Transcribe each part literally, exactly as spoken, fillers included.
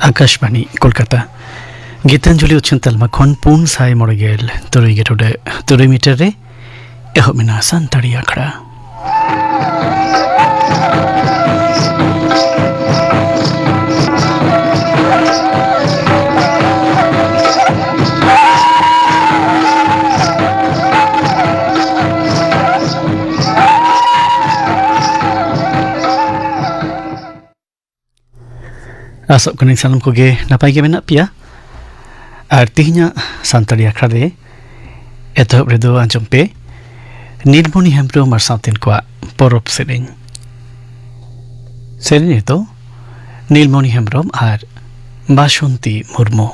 ᱟᱠᱟᱥᱵᱟᱬᱤ ᱠᱳᱞᱠᱟᱛᱟ᱾ ᱜᱤᱛᱟᱧᱡᱚᱞᱤ ᱩᱪᱷᱟᱹᱱ ᱛᱟᱞᱢᱟ ᱠᱷᱚᱱ ᱯᱩᱱ ᱥᱟᱭ ᱢᱚᱬᱮ ᱜᱮᱞ ᱛᱩᱨᱩᱭ ᱜᱮ ᱴᱩᱰᱟᱹᱜ ᱛᱩᱨᱩᱭ ᱢᱤᱴᱟᱨ ᱨᱮ ᱮᱦᱚᱵ ᱮᱱᱟ ᱥᱟᱱᱛᱟᱲᱤ ᱟᱠᱷᱲᱟ᱾ ᱟᱥᱚᱜ ᱠᱟᱹᱱᱟᱹᱧ ᱥᱟᱱᱟᱢ ᱠᱚᱜᱮ ᱱᱟᱯᱟᱭ ᱜᱮ ᱢᱮᱱᱟᱜ ᱯᱮᱭᱟ᱾ ᱟᱨ ᱛᱤᱦᱤᱧᱟᱜ ᱥᱟᱱᱛᱟᱲᱤ ᱟᱠᱷᱲᱟ ᱨᱮ ᱮᱛᱚᱦᱚᱵ ᱨᱮᱫᱚ ᱟᱸᱡᱚᱢ ᱯᱮ ᱱᱤᱞᱢᱚᱱᱤ ᱦᱮᱢᱵᱽᱨᱚᱢ ᱟᱨ ᱥᱟᱶᱛᱮᱱ ᱠᱚᱣᱟᱜ ᱯᱚᱨᱚᱵᱽ ᱥᱮᱨᱮᱧ᱾ ᱥᱮᱨᱮᱧ ᱨᱮᱫᱚ ᱱᱤᱞᱢᱚᱱᱤ ᱦᱮᱢᱵᱽᱨᱚᱢ ᱟᱨ ᱵᱟᱥᱚᱱᱛᱤ ᱢᱩᱨᱢᱩ᱾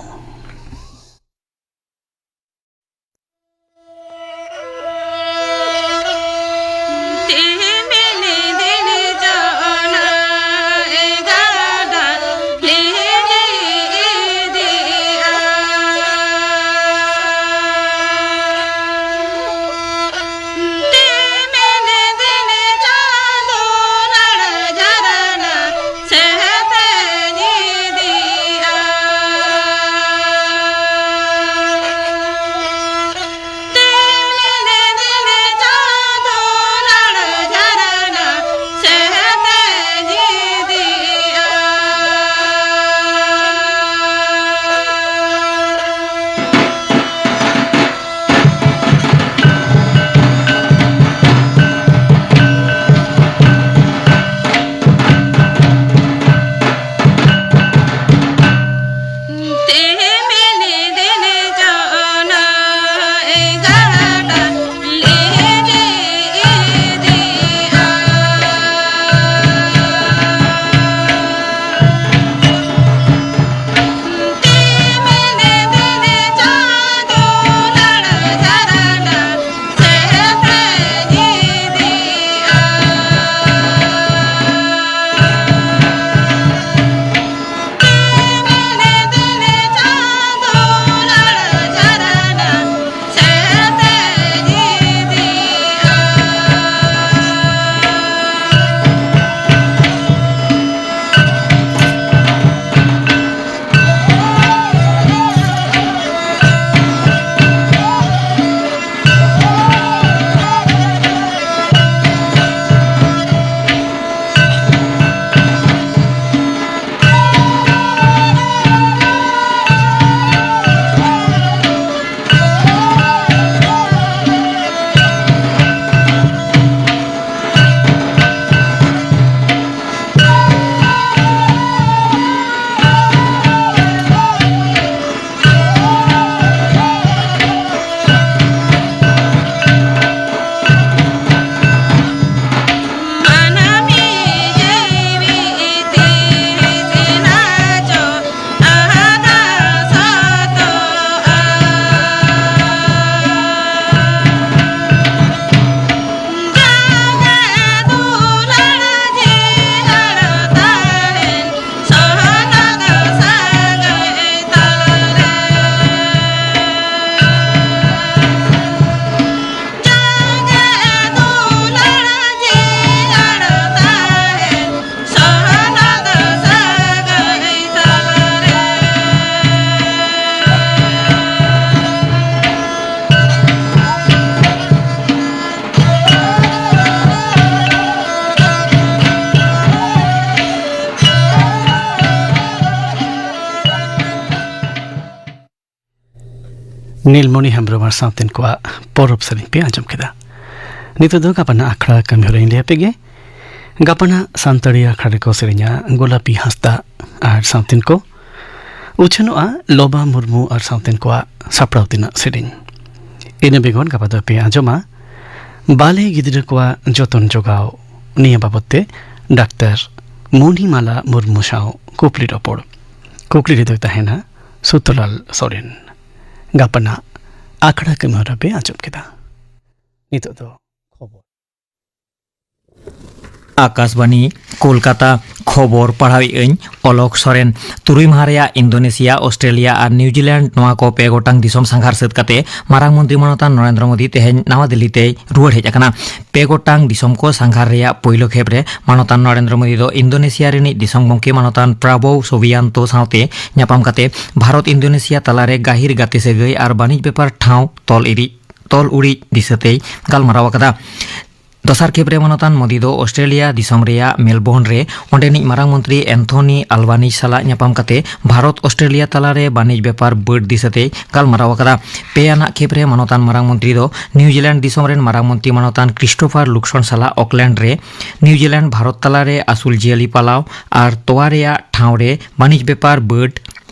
ᱱᱤᱞᱢᱚᱱᱤ ᱦᱮᱢᱵᱨᱚᱢ ᱟᱨ ᱥᱟᱶᱛᱮᱱ ᱠᱚᱣᱟᱜ ᱯᱚᱨᱚᱵᱽ ᱥᱮᱨᱮᱧ ᱯᱮ ᱟᱸᱡᱚᱢ ᱠᱮᱫᱟ᱾ ᱱᱤᱛᱚᱜ ᱫᱚ ᱜᱟᱯᱟᱱᱟᱜ ᱟᱠᱷᱲᱟ ᱠᱟᱹᱢᱤ ᱦᱚᱨᱟᱧ ᱞᱟᱹᱭ ᱟᱯᱮ ᱜᱮ᱾ ᱜᱟᱯᱟᱱᱟᱜ ᱥᱟᱱᱛᱟᱲᱤ ᱟᱠᱷᱲᱟ ᱨᱮᱠᱚ ᱥᱮᱨᱮᱧᱟ ᱜᱳᱞᱟᱯᱤ ᱦᱟᱸᱥᱫᱟ ᱟᱨ ᱥᱟᱶᱛᱮᱱ ᱠᱚ᱾ ᱩᱪᱷᱟᱹᱱᱚᱜᱼᱟ ᱞᱚᱵᱟ ᱢᱩᱨᱢᱩ ᱟᱨ ᱥᱟᱶᱛᱮᱱ ᱠᱚᱣᱟᱜ ᱥᱟᱯᱲᱟᱣ ᱛᱮᱱᱟᱜ ᱥᱮᱨᱮᱧ᱾ ᱤᱱᱟᱹ ᱵᱮᱜᱚᱨ ᱜᱟᱯᱟ ᱫᱚ ᱯᱮ ᱟᱸᱡᱚᱢᱟ ᱵᱟᱞᱮ ᱜᱤᱫᱽᱨᱟᱹ ᱠᱚᱣᱟᱜ ᱡᱚᱛᱚᱱ ᱡᱚᱜᱟᱣ, ᱱᱤᱭᱟᱹ ᱵᱟᱵᱚᱛ ᱛᱮ ᱰᱟᱠᱛᱟᱨ ᱢᱚᱱᱤᱢᱟᱞᱟ ᱢᱩᱨᱢᱩ ᱥᱟᱶ ᱠᱩᱠᱞᱤ ᱨᱚᱯᱚᱲ᱾ ᱠᱩᱠᱞᱤ ᱨᱮᱫᱚᱭ ᱛᱟᱦᱮᱱᱟ ᱥᱩᱛᱚᱞᱟᱞ ᱥᱚᱨᱮᱱ᱾ ᱜᱟᱯᱟᱱᱟᱜ ᱟᱠᱷᱲᱟ ᱠᱟᱹᱢᱤ ᱦᱚᱨᱟ ᱯᱮ ᱟᱸᱡᱚᱢ ᱠᱮᱫᱟ᱾ ᱱᱤᱛᱚᱜ ᱫᱚ ᱠᱷᱚᱵᱚᱨ᱾ ᱟᱠᱟᱥᱵᱟᱱᱤ, ᱠᱳᱞᱠᱟᱛᱟ᱾ ᱠᱷᱚᱵᱚᱨ ᱯᱟᱲᱦᱟᱣᱮᱫ ᱟᱹᱧ ᱚᱞᱚᱠ ᱥᱚᱨᱮᱱ᱾ ᱛᱩᱨᱩᱭ ᱢᱟᱦᱟ ᱨᱮᱭᱟᱜ ᱤᱱᱫᱳᱱᱮᱥᱤᱭᱟ, ᱚᱥᱴᱨᱮᱞᱤᱭᱟ ᱟᱨ ᱱᱤᱣᱡᱤᱞᱮᱱᱰ, ᱱᱚᱣᱟ ᱠᱚ ᱯᱮ ᱜᱚᱴᱟᱝ ᱫᱤᱥᱚᱢ ᱥᱟᱸᱜᱷᱟᱨ ᱥᱟᱹᱛ ᱠᱟᱛᱮ ᱢᱟᱨᱟᱝ ᱢᱚᱱᱛᱨᱤ ᱢᱟᱱᱚᱛᱟᱱ ᱱᱚᱨᱮᱱᱫᱨᱚ ᱢᱳᱫᱤ ᱛᱮᱦᱮᱧ ᱱᱟᱣᱟ ᱫᱤᱞᱞᱤ ᱛᱮᱭ ᱨᱩᱣᱟᱹᱲ ᱦᱮᱡ ᱟᱠᱟᱱᱟ᱾ ᱯᱮ ᱜᱚᱴᱟᱝ ᱫᱤᱥᱚᱢ ᱠᱚ ᱥᱟᱸᱜᱷᱟᱨ ᱨᱮᱭᱟᱜ ᱯᱳᱭᱞᱳ ᱠᱷᱮᱯ ᱨᱮ ᱢᱟᱱᱚᱛᱟᱱ ᱱᱚᱨᱮᱱᱫᱨᱚ ᱢᱳᱫᱤ ᱫᱚ ᱤᱱᱫᱳᱱᱮᱥᱤᱭᱟ ᱨᱤᱱᱤᱡ ᱫᱤᱥᱚᱢ ᱜᱚᱢᱠᱮ ᱢᱟᱱᱚᱛᱟᱱ ᱯᱨᱟᱵᱳᱣ ᱥᱩᱵᱤᱭᱟᱱᱛᱳ ᱥᱟᱶᱛᱮ ᱧᱟᱯᱟᱢ ᱠᱟᱛᱮ ᱵᱷᱟᱨᱚᱛ ᱤᱱᱫᱳᱱᱮᱥᱤᱭᱟ ᱛᱟᱞᱟᱨᱮ ᱜᱟᱹᱦᱤᱨ ᱜᱟᱛᱮ ᱥᱟᱹᱜᱟᱹᱭ ᱟᱨ ᱵᱟᱹᱱᱤᱡᱽ ᱵᱮᱯᱟᱨ ᱴᱷᱟᱶ ᱛᱚᱞ ᱤᱫᱤ ᱛᱚᱞ ᱩᱨᱤᱡ ᱫᱤᱥᱟᱹᱛᱮᱭ ᱜᱟᱞᱢᱟᱨᱟᱣ ᱟᱠᱟᱫᱟ᱾ ᱫᱚᱥᱟᱨ ᱠᱷᱮᱯ ᱨᱮ ᱢᱟᱱᱚᱛᱟᱱ ᱢᱳᱫᱤ ᱫᱚ ᱚᱥᱴᱨᱮᱞᱤᱭᱟ ᱫᱤᱥᱚᱢ ᱨᱮᱭᱟᱜ ᱢᱮᱞᱵᱳᱨᱱ ᱨᱮ ᱚᱸᱰᱮᱱᱤᱡ ᱢᱟᱨᱟᱝ ᱢᱚᱱᱛᱨᱤ ᱮᱱᱛᱷᱚᱱᱤ ᱟᱞᱵᱟᱱᱤᱡ ᱥᱟᱞᱟᱜ ᱧᱟᱯᱟᱢ ᱠᱟᱛᱮ ᱵᱷᱟᱨᱚᱛ ᱚᱥᱴᱨᱮᱞᱤᱭᱟ ᱛᱟᱞᱟᱨᱮ ᱵᱟᱹᱱᱤᱡᱽ ᱵᱮᱯᱟᱨ ᱵᱟᱹᱰ ᱫᱤᱥᱟᱹᱛᱮᱭ ᱜᱟᱞᱢᱟᱨᱟᱣ ᱟᱠᱟᱫᱟ᱾ ᱯᱮ ᱟᱱᱟᱜ ᱠᱷᱮᱯ ᱨᱮ ᱢᱟᱱᱚᱛᱟᱱ ᱢᱟᱨᱟᱝ ᱢᱚᱱᱛᱨᱤ ᱫᱚ ᱱᱤᱣᱡᱤᱞᱮᱱᱰ ᱫᱤᱥᱚᱢ ᱨᱮᱱ ᱢᱟᱨᱟᱝ ᱢᱚᱱᱛᱨᱤ ᱢᱟᱱᱚᱛᱟᱱ ᱠᱨᱤᱥᱴᱳᱯᱷᱟᱨ ᱞᱩᱠᱥᱚᱱ ᱥᱟᱞᱟᱜ ᱚᱠᱞᱮᱱᱰ ᱨᱮ ᱱᱤᱣᱡᱤᱞᱮᱱᱰ ᱵᱷᱟᱨᱚᱛ ᱛᱟᱞᱟᱨᱮ ᱟᱹᱥᱩᱞ ᱡᱤᱭᱟᱹᱞᱤ ᱯᱟᱞᱟᱣ ᱟᱨ ᱛᱚᱣᱟ ᱨᱮᱭᱟᱜ ᱴᱷᱟᱶ ᱨᱮ ᱵᱟᱹᱱᱤᱡᱽ ᱵᱮᱯᱟᱨ ᱵᱟᱹᱰ,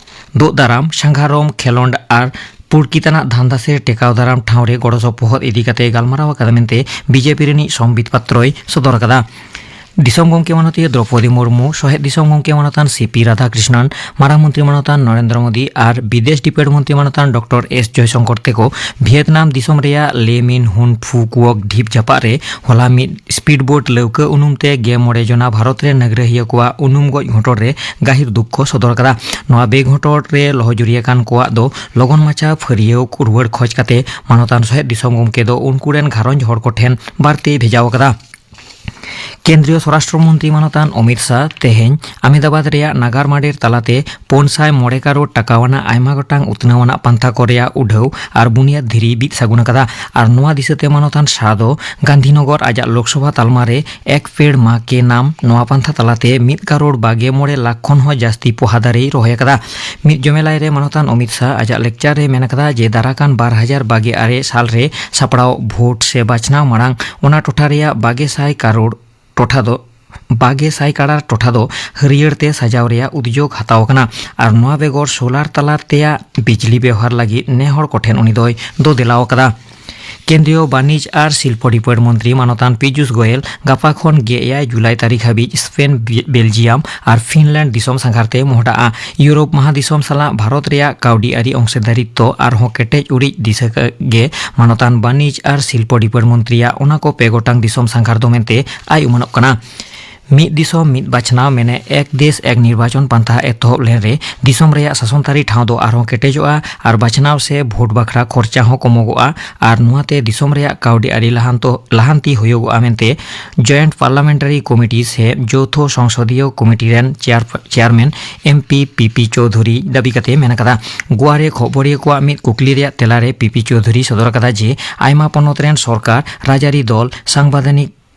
ᱫᱳᱜ ᱫᱟᱨᱟᱢ, ᱥᱟᱸᱜᱷᱟᱨᱚᱢ, ᱠᱷᱮᱞᱚᱸᱰ ᱟᱨ ᱯᱩᱲᱠᱤᱛᱟᱱᱟᱜ ᱫᱷᱟᱱᱫᱟ ᱥᱮ ᱴᱮᱠᱟᱣ ᱫᱟᱨᱟᱢ ᱴᱷᱟᱶ ᱨᱮ ᱜᱚᱲᱚ ᱥᱚᱯᱚᱦᱚᱫ ᱤᱫᱤ ᱠᱟᱛᱮ ᱜᱟᱞᱢᱟᱨᱟᱣ ᱟᱠᱟᱫᱟ ᱢᱮᱱᱛᱮ ᱵᱤᱡᱮᱯᱤ ᱨᱤᱱᱤᱡ ᱥᱚᱢᱵᱤᱛ ᱯᱟᱛᱨᱚᱭ ᱥᱚᱫᱚᱨ ᱟᱠᱟᱫᱟ᱾ ᱫᱤᱥᱚᱢ ᱜᱚᱢᱠᱮ ᱢᱟᱱᱚᱛᱤᱭᱟᱹ ᱫᱨᱚᱯᱚᱫᱤ ᱢᱩᱨᱢᱩ, ᱥᱚᱦᱮᱫ ᱫᱤᱥᱚᱢ ᱜᱚᱢᱠᱮ ᱢᱟᱱᱚᱛᱟᱱ ᱥᱤ ᱯᱤ ᱨᱟᱫᱷᱟᱠᱨᱤᱥᱱᱚᱱ, ᱢᱟᱨᱟᱝ ᱢᱚᱱᱛᱨᱤ ᱢᱟᱱᱚᱛᱟᱱ ᱱᱚᱨᱮᱱᱫᱨᱚ ᱢᱳᱫᱤ ᱟᱨ ᱵᱤᱫᱮᱥ ᱰᱤᱯᱮᱴ ᱢᱚᱱᱛᱨᱤ ᱢᱟᱱᱚᱛᱟᱱ ᱰᱚᱠᱴᱚᱨ ᱮᱥ ᱡᱚᱭᱥᱚᱝᱠᱚᱨ ᱛᱮᱠᱚ ᱵᱷᱤᱭᱮᱛᱱᱟᱢ ᱫᱤᱥᱚᱢ ᱨᱮᱭᱟᱜ ᱞᱮ ᱢᱤᱱ ᱦᱩᱱ ᱯᱷᱩ ᱠᱩᱣᱚᱠ ᱰᱷᱤᱯ ᱡᱟᱯᱟᱜ ᱨᱮ ᱦᱚᱞᱟ ᱢᱤᱫ ᱥᱯᱤᱰ ᱵᱳᱴ ᱞᱟᱹᱣᱠᱟᱹ ᱩᱱᱩᱢ ᱛᱮ ᱜᱮᱞ ᱢᱚᱬᱮ ᱡᱚᱱᱟ ᱵᱷᱟᱨᱚᱛ ᱨᱮ ᱱᱟᱹᱜᱽᱨᱟᱹᱦᱤᱭᱟᱹ ᱠᱚᱣᱟᱜ ᱩᱱᱩᱢ ᱜᱚᱡ ᱜᱷᱚᱴᱚᱱ ᱨᱮ ᱜᱟᱹᱦᱤᱨ ᱫᱩᱠ ᱠᱚ ᱥᱚᱫᱚᱨ ᱟᱠᱟᱫᱟ᱾ ᱱᱚᱣᱟ ᱵᱮᱜᱷᱚᱴᱚᱱ ᱨᱮ ᱞᱚᱦᱚᱡᱩᱨᱤ ᱟᱠᱟᱱ ᱠᱚᱣᱟᱜ ᱫᱚ ᱞᱚᱜᱚᱱ ᱢᱟᱪᱷᱟ ᱯᱷᱟᱹᱨᱭᱟᱹᱣ ᱨᱩᱣᱟᱹᱲ ᱠᱷᱚᱡᱽ ᱠᱟᱛᱮ ᱢᱟᱱᱚᱛᱟᱱ ᱥᱚᱦᱮᱫ ᱫᱤᱥᱚᱢ ᱜᱚᱢᱠᱮ ᱫᱚ ᱩᱱᱠᱩ ᱨᱮᱱ ᱜᱷᱟᱨᱚᱸᱡᱽ ᱦᱚᱲ ᱠᱚ ᱴᱷᱮᱱ ᱵᱟᱨᱛᱮᱭ ᱵᱷᱮᱡᱟᱣ ᱟᱠᱟᱫᱟ᱾ ᱠᱮᱱᱫᱨᱤᱭᱚ ᱥᱚᱨᱟᱥᱴᱨᱚ ᱢᱚᱱᱛᱨᱤ ᱢᱟᱱᱚᱛᱟᱱ ᱚᱢᱤᱛ ᱥᱟᱦ ᱛᱮᱦᱮᱧ ᱟᱢᱮᱫᱟᱵᱟᱫᱽ ᱨᱮᱭᱟᱜ ᱱᱟᱜᱟᱨ ᱢᱟᱰᱮᱨ ᱛᱟᱞᱟᱛᱮ ᱯᱩᱱ ᱥᱟᱭ ᱢᱚᱬᱮ ᱠᱟᱨᱳᱲ ᱴᱟᱠᱟ ᱟᱱᱟᱜ ᱟᱭᱢᱟ ᱜᱚᱴᱟᱝ ᱩᱛᱱᱟᱹᱣ ᱟᱱᱟᱜ ᱯᱟᱱᱛᱷᱟ ᱠᱚ ᱨᱮᱭᱟᱜ ᱩᱰᱷᱟᱹᱣ ᱟᱨ ᱵᱩᱱᱤᱭᱟᱹᱫᱽ ᱫᱷᱤᱨᱤ ᱵᱤᱫ ᱥᱟᱹᱜᱩᱱ ᱟᱠᱟᱫᱟ᱾ ᱟᱨ ᱱᱚᱣᱟ ᱫᱤᱥᱟᱹᱛᱮ ᱢᱟᱱᱚᱛᱟᱱ ᱥᱟᱦ ᱫᱚ ᱜᱟᱱᱫᱷᱤᱱᱚᱜᱚᱨ ᱟᱡᱟᱜ ᱞᱳᱠᱥᱚᱵᱷᱟ ᱛᱟᱞᱢᱟ ᱨᱮ ᱮᱠ ᱯᱮᱲ ᱢᱟ ᱠᱮ ᱱᱟᱢ ᱱᱚᱣᱟ ᱯᱟᱱᱛᱷᱟ ᱛᱟᱞᱟᱛᱮ ᱢᱤᱫ ᱠᱟᱨᱳᱲ ᱵᱟᱜᱮ ᱢᱚᱬᱮ ᱞᱟᱠᱷ ᱠᱷᱚᱱ ᱦᱚᱸ ᱡᱟᱹᱥᱛᱤ ᱯᱚᱦᱟ ᱫᱟᱨᱮᱭ ᱨᱚᱦᱚᱭ ᱟᱠᱟᱫᱟ᱾ ᱢᱤᱫ ᱡᱚᱢᱮᱞᱟᱭ ᱨᱮ ᱢᱟᱱᱚᱛᱟᱱ ᱚᱢᱤᱛ ᱥᱟᱦ ᱟᱡᱟᱜ ᱞᱮᱠᱪᱟᱨ ᱨᱮ ᱢᱮᱱ ᱟᱠᱟᱫᱟ ᱡᱮ ᱫᱟᱨᱟᱠᱟᱱ ᱵᱟᱨ ᱦᱟᱡᱟᱨ ᱵᱟᱜᱮ ᱟᱨᱮ ᱥᱟᱞ ᱨᱮ ᱥᱟᱯᱲᱟᱣ ᱵᱷᱳᱴ ᱥᱮ ᱵᱟᱪᱷᱱᱟᱣ ᱢᱟᱲᱟᱝ ᱚᱱᱟ ᱴᱚᱴᱷᱟ ᱨᱮᱭᱟᱜ ᱵᱟᱜᱮ ᱥᱟᱭ ᱠᱟᱨᱳᱲ ᱴᱚᱴᱷᱟ ᱫᱚ ᱵᱟᱜᱮ ᱥᱟᱭ ᱠᱟᱲᱟᱨ ᱴᱚᱴᱷᱟ ᱫᱚ ᱦᱟᱹᱨᱭᱟᱹᱲ ᱛᱮ ᱥᱟᱡᱟᱣ ᱨᱮᱭᱟᱜ ᱩᱫᱽᱡᱳᱜᱽ ᱦᱟᱛᱟᱣ ᱟᱠᱟᱱᱟ᱾ ᱟᱨ ᱱᱚᱣᱟ ᱵᱮᱜᱚᱨ ᱥᱳᱞᱟᱨ ᱛᱟᱞᱟ ᱛᱮᱭᱟᱜ ᱵᱤᱡᱽᱞᱤ ᱵᱮᱣᱦᱟᱨ ᱞᱟᱹᱜᱤᱫ ᱱᱮ ᱦᱚᱲ ᱠᱚᱴᱷᱮᱱ ᱩᱱᱤ ᱫᱚᱭ ᱫᱚ ᱫᱮᱞᱟᱣ ᱟᱠᱟᱫᱟ᱾ ᱠᱮᱱᱫᱨᱤᱭᱚ ᱵᱟᱱᱤᱡᱽ ᱟᱨ ᱥᱤᱞᱯᱚ ᱰᱤᱯᱟᱨᱴ ᱢᱚᱱᱛᱨᱤ ᱢᱟᱱᱚᱛᱟᱱ ᱯᱤᱡᱩᱥ ᱜᱳᱭᱮᱞ ᱜᱟᱯᱟ ᱠᱷᱚᱱ ᱜᱮᱞ ᱮᱭᱟᱭ ᱡᱩᱞᱟᱭ ᱛᱟᱹᱨᱤᱠᱷ ᱦᱟᱹᱵᱤᱡ ᱥᱯᱮᱱ, ᱵᱮᱞᱡᱤᱭᱟᱢ ᱟᱨ ᱯᱷᱤᱱᱞᱮᱱᱰ ᱫᱤᱥᱚᱢ ᱥᱟᱸᱜᱷᱟᱨ ᱛᱮ ᱢᱚᱦᱰᱟᱜᱼᱟ᱾ ᱤᱭᱩᱨᱳᱯ ᱢᱟᱦᱟ ᱫᱤᱥᱚᱢ ᱥᱟᱞᱟᱜ ᱵᱷᱟᱨᱚᱛ ᱨᱮᱭᱟᱜ ᱠᱟᱹᱣᱰᱤ ᱟᱹᱨᱤ ᱚᱝᱥᱤᱫᱟᱨᱤᱛᱛᱚ ᱟᱨᱦᱚᱸ ᱠᱮᱴᱮᱡ ᱩᱨᱤᱡ ᱫᱤᱥᱟᱹ ᱜᱮ ᱢᱟᱱᱚᱛᱟᱱ ᱵᱟᱱᱤᱡᱽ ᱟᱨ ᱥᱤᱞᱯᱚ ᱰᱤᱯᱟᱨᱴ ᱢᱚᱱᱛᱨᱤᱭᱟᱜ ᱚᱱᱟ ᱠᱚ ᱯᱮ ᱜᱚᱴᱟᱝ ᱫᱤᱥᱚᱢ ᱥᱟᱸᱜᱷᱟᱨ ᱫᱚ ᱢᱮᱱᱛᱮ ᱟᱭ ᱩᱢᱟᱹᱱᱚᱜ ᱠᱟᱱᱟ᱾ ᱢᱤᱫ ᱫᱤᱥᱚᱢ ᱢᱤᱫ ᱵᱟᱪᱷᱱᱟᱣ ᱢᱮᱱᱮ ᱮᱠ ᱫᱮᱥ ᱮᱠ ᱱᱤᱨᱵᱟᱪᱚᱱ ᱯᱟᱱᱛᱷᱟ ᱮᱛᱚᱦᱚᱵ ᱞᱮᱱ ᱨᱮ ᱫᱤᱥᱚᱢ ᱨᱮᱭᱟᱜ ᱥᱟᱥᱚᱱᱛᱟᱹᱨᱤ ᱴᱷᱟᱶ ᱫᱚ ᱟᱨᱦᱚᱸ ᱠᱮᱴᱮᱡᱚᱜᱼᱟ ᱟᱨ ᱵᱟᱪᱷᱱᱟᱣ ᱥᱮ ᱵᱷᱳᱴ ᱵᱟᱠᱷᱨᱟ ᱠᱷᱚᱨᱪᱟ ᱦᱚᱸ ᱠᱚᱢᱚᱜᱚᱜᱼᱟ᱾ ᱟᱨ ᱱᱚᱣᱟᱛᱮ ᱫᱤᱥᱚᱢ ᱨᱮᱭᱟᱜ ᱠᱟᱹᱣᱰᱤ ᱟᱹᱨᱤ ᱞᱟᱦᱟᱱᱛᱚ-, ᱞᱟᱦᱟᱱᱛᱤ ᱦᱩᱭᱩᱜᱚᱜᱼᱟ ᱢᱮᱱᱛᱮ ᱡᱚᱭᱮᱱᱴ ᱯᱟᱨᱞᱟᱢᱮᱱᱴᱟᱨᱤ ᱠᱚᱢᱤᱴᱤ ᱥᱮ ᱡᱳᱣᱛᱷᱚ ᱥᱚᱝᱥᱚᱫᱤᱭᱚ ᱠᱚᱢᱤᱴᱤ ᱨᱮᱱ chair-, chairman M P P P Chowdhury ᱫᱟᱹᱵᱤ ᱠᱟᱛᱮ ᱢᱮᱱ ᱟᱠᱟᱫᱟ᱾ ᱜᱳᱣᱟ ᱨᱮ ᱠᱷᱚᱵᱚᱨᱤᱭᱟᱹ ᱠᱚᱣᱟᱜ ᱢᱤᱫ ᱠᱩᱠᱞᱤ ᱨᱮᱭᱟᱜ ᱛᱮᱞᱟ ᱨᱮ ᱯᱤ ᱯᱤ ᱪᱳᱣᱫᱷᱩᱨᱤ ᱥᱚᱫᱚᱨ ᱟᱠᱟᱫᱟ ᱡᱮ ᱟᱭᱢᱟ ᱯᱚᱱᱚᱛ ᱨᱮᱱ ᱥᱚᱨᱠᱟᱨ, ᱨᱟᱡᱽᱟᱹᱨᱤ ᱫᱚᱞ, ᱥᱟᱝᱵᱟᱫᱷᱟᱱᱤᱠ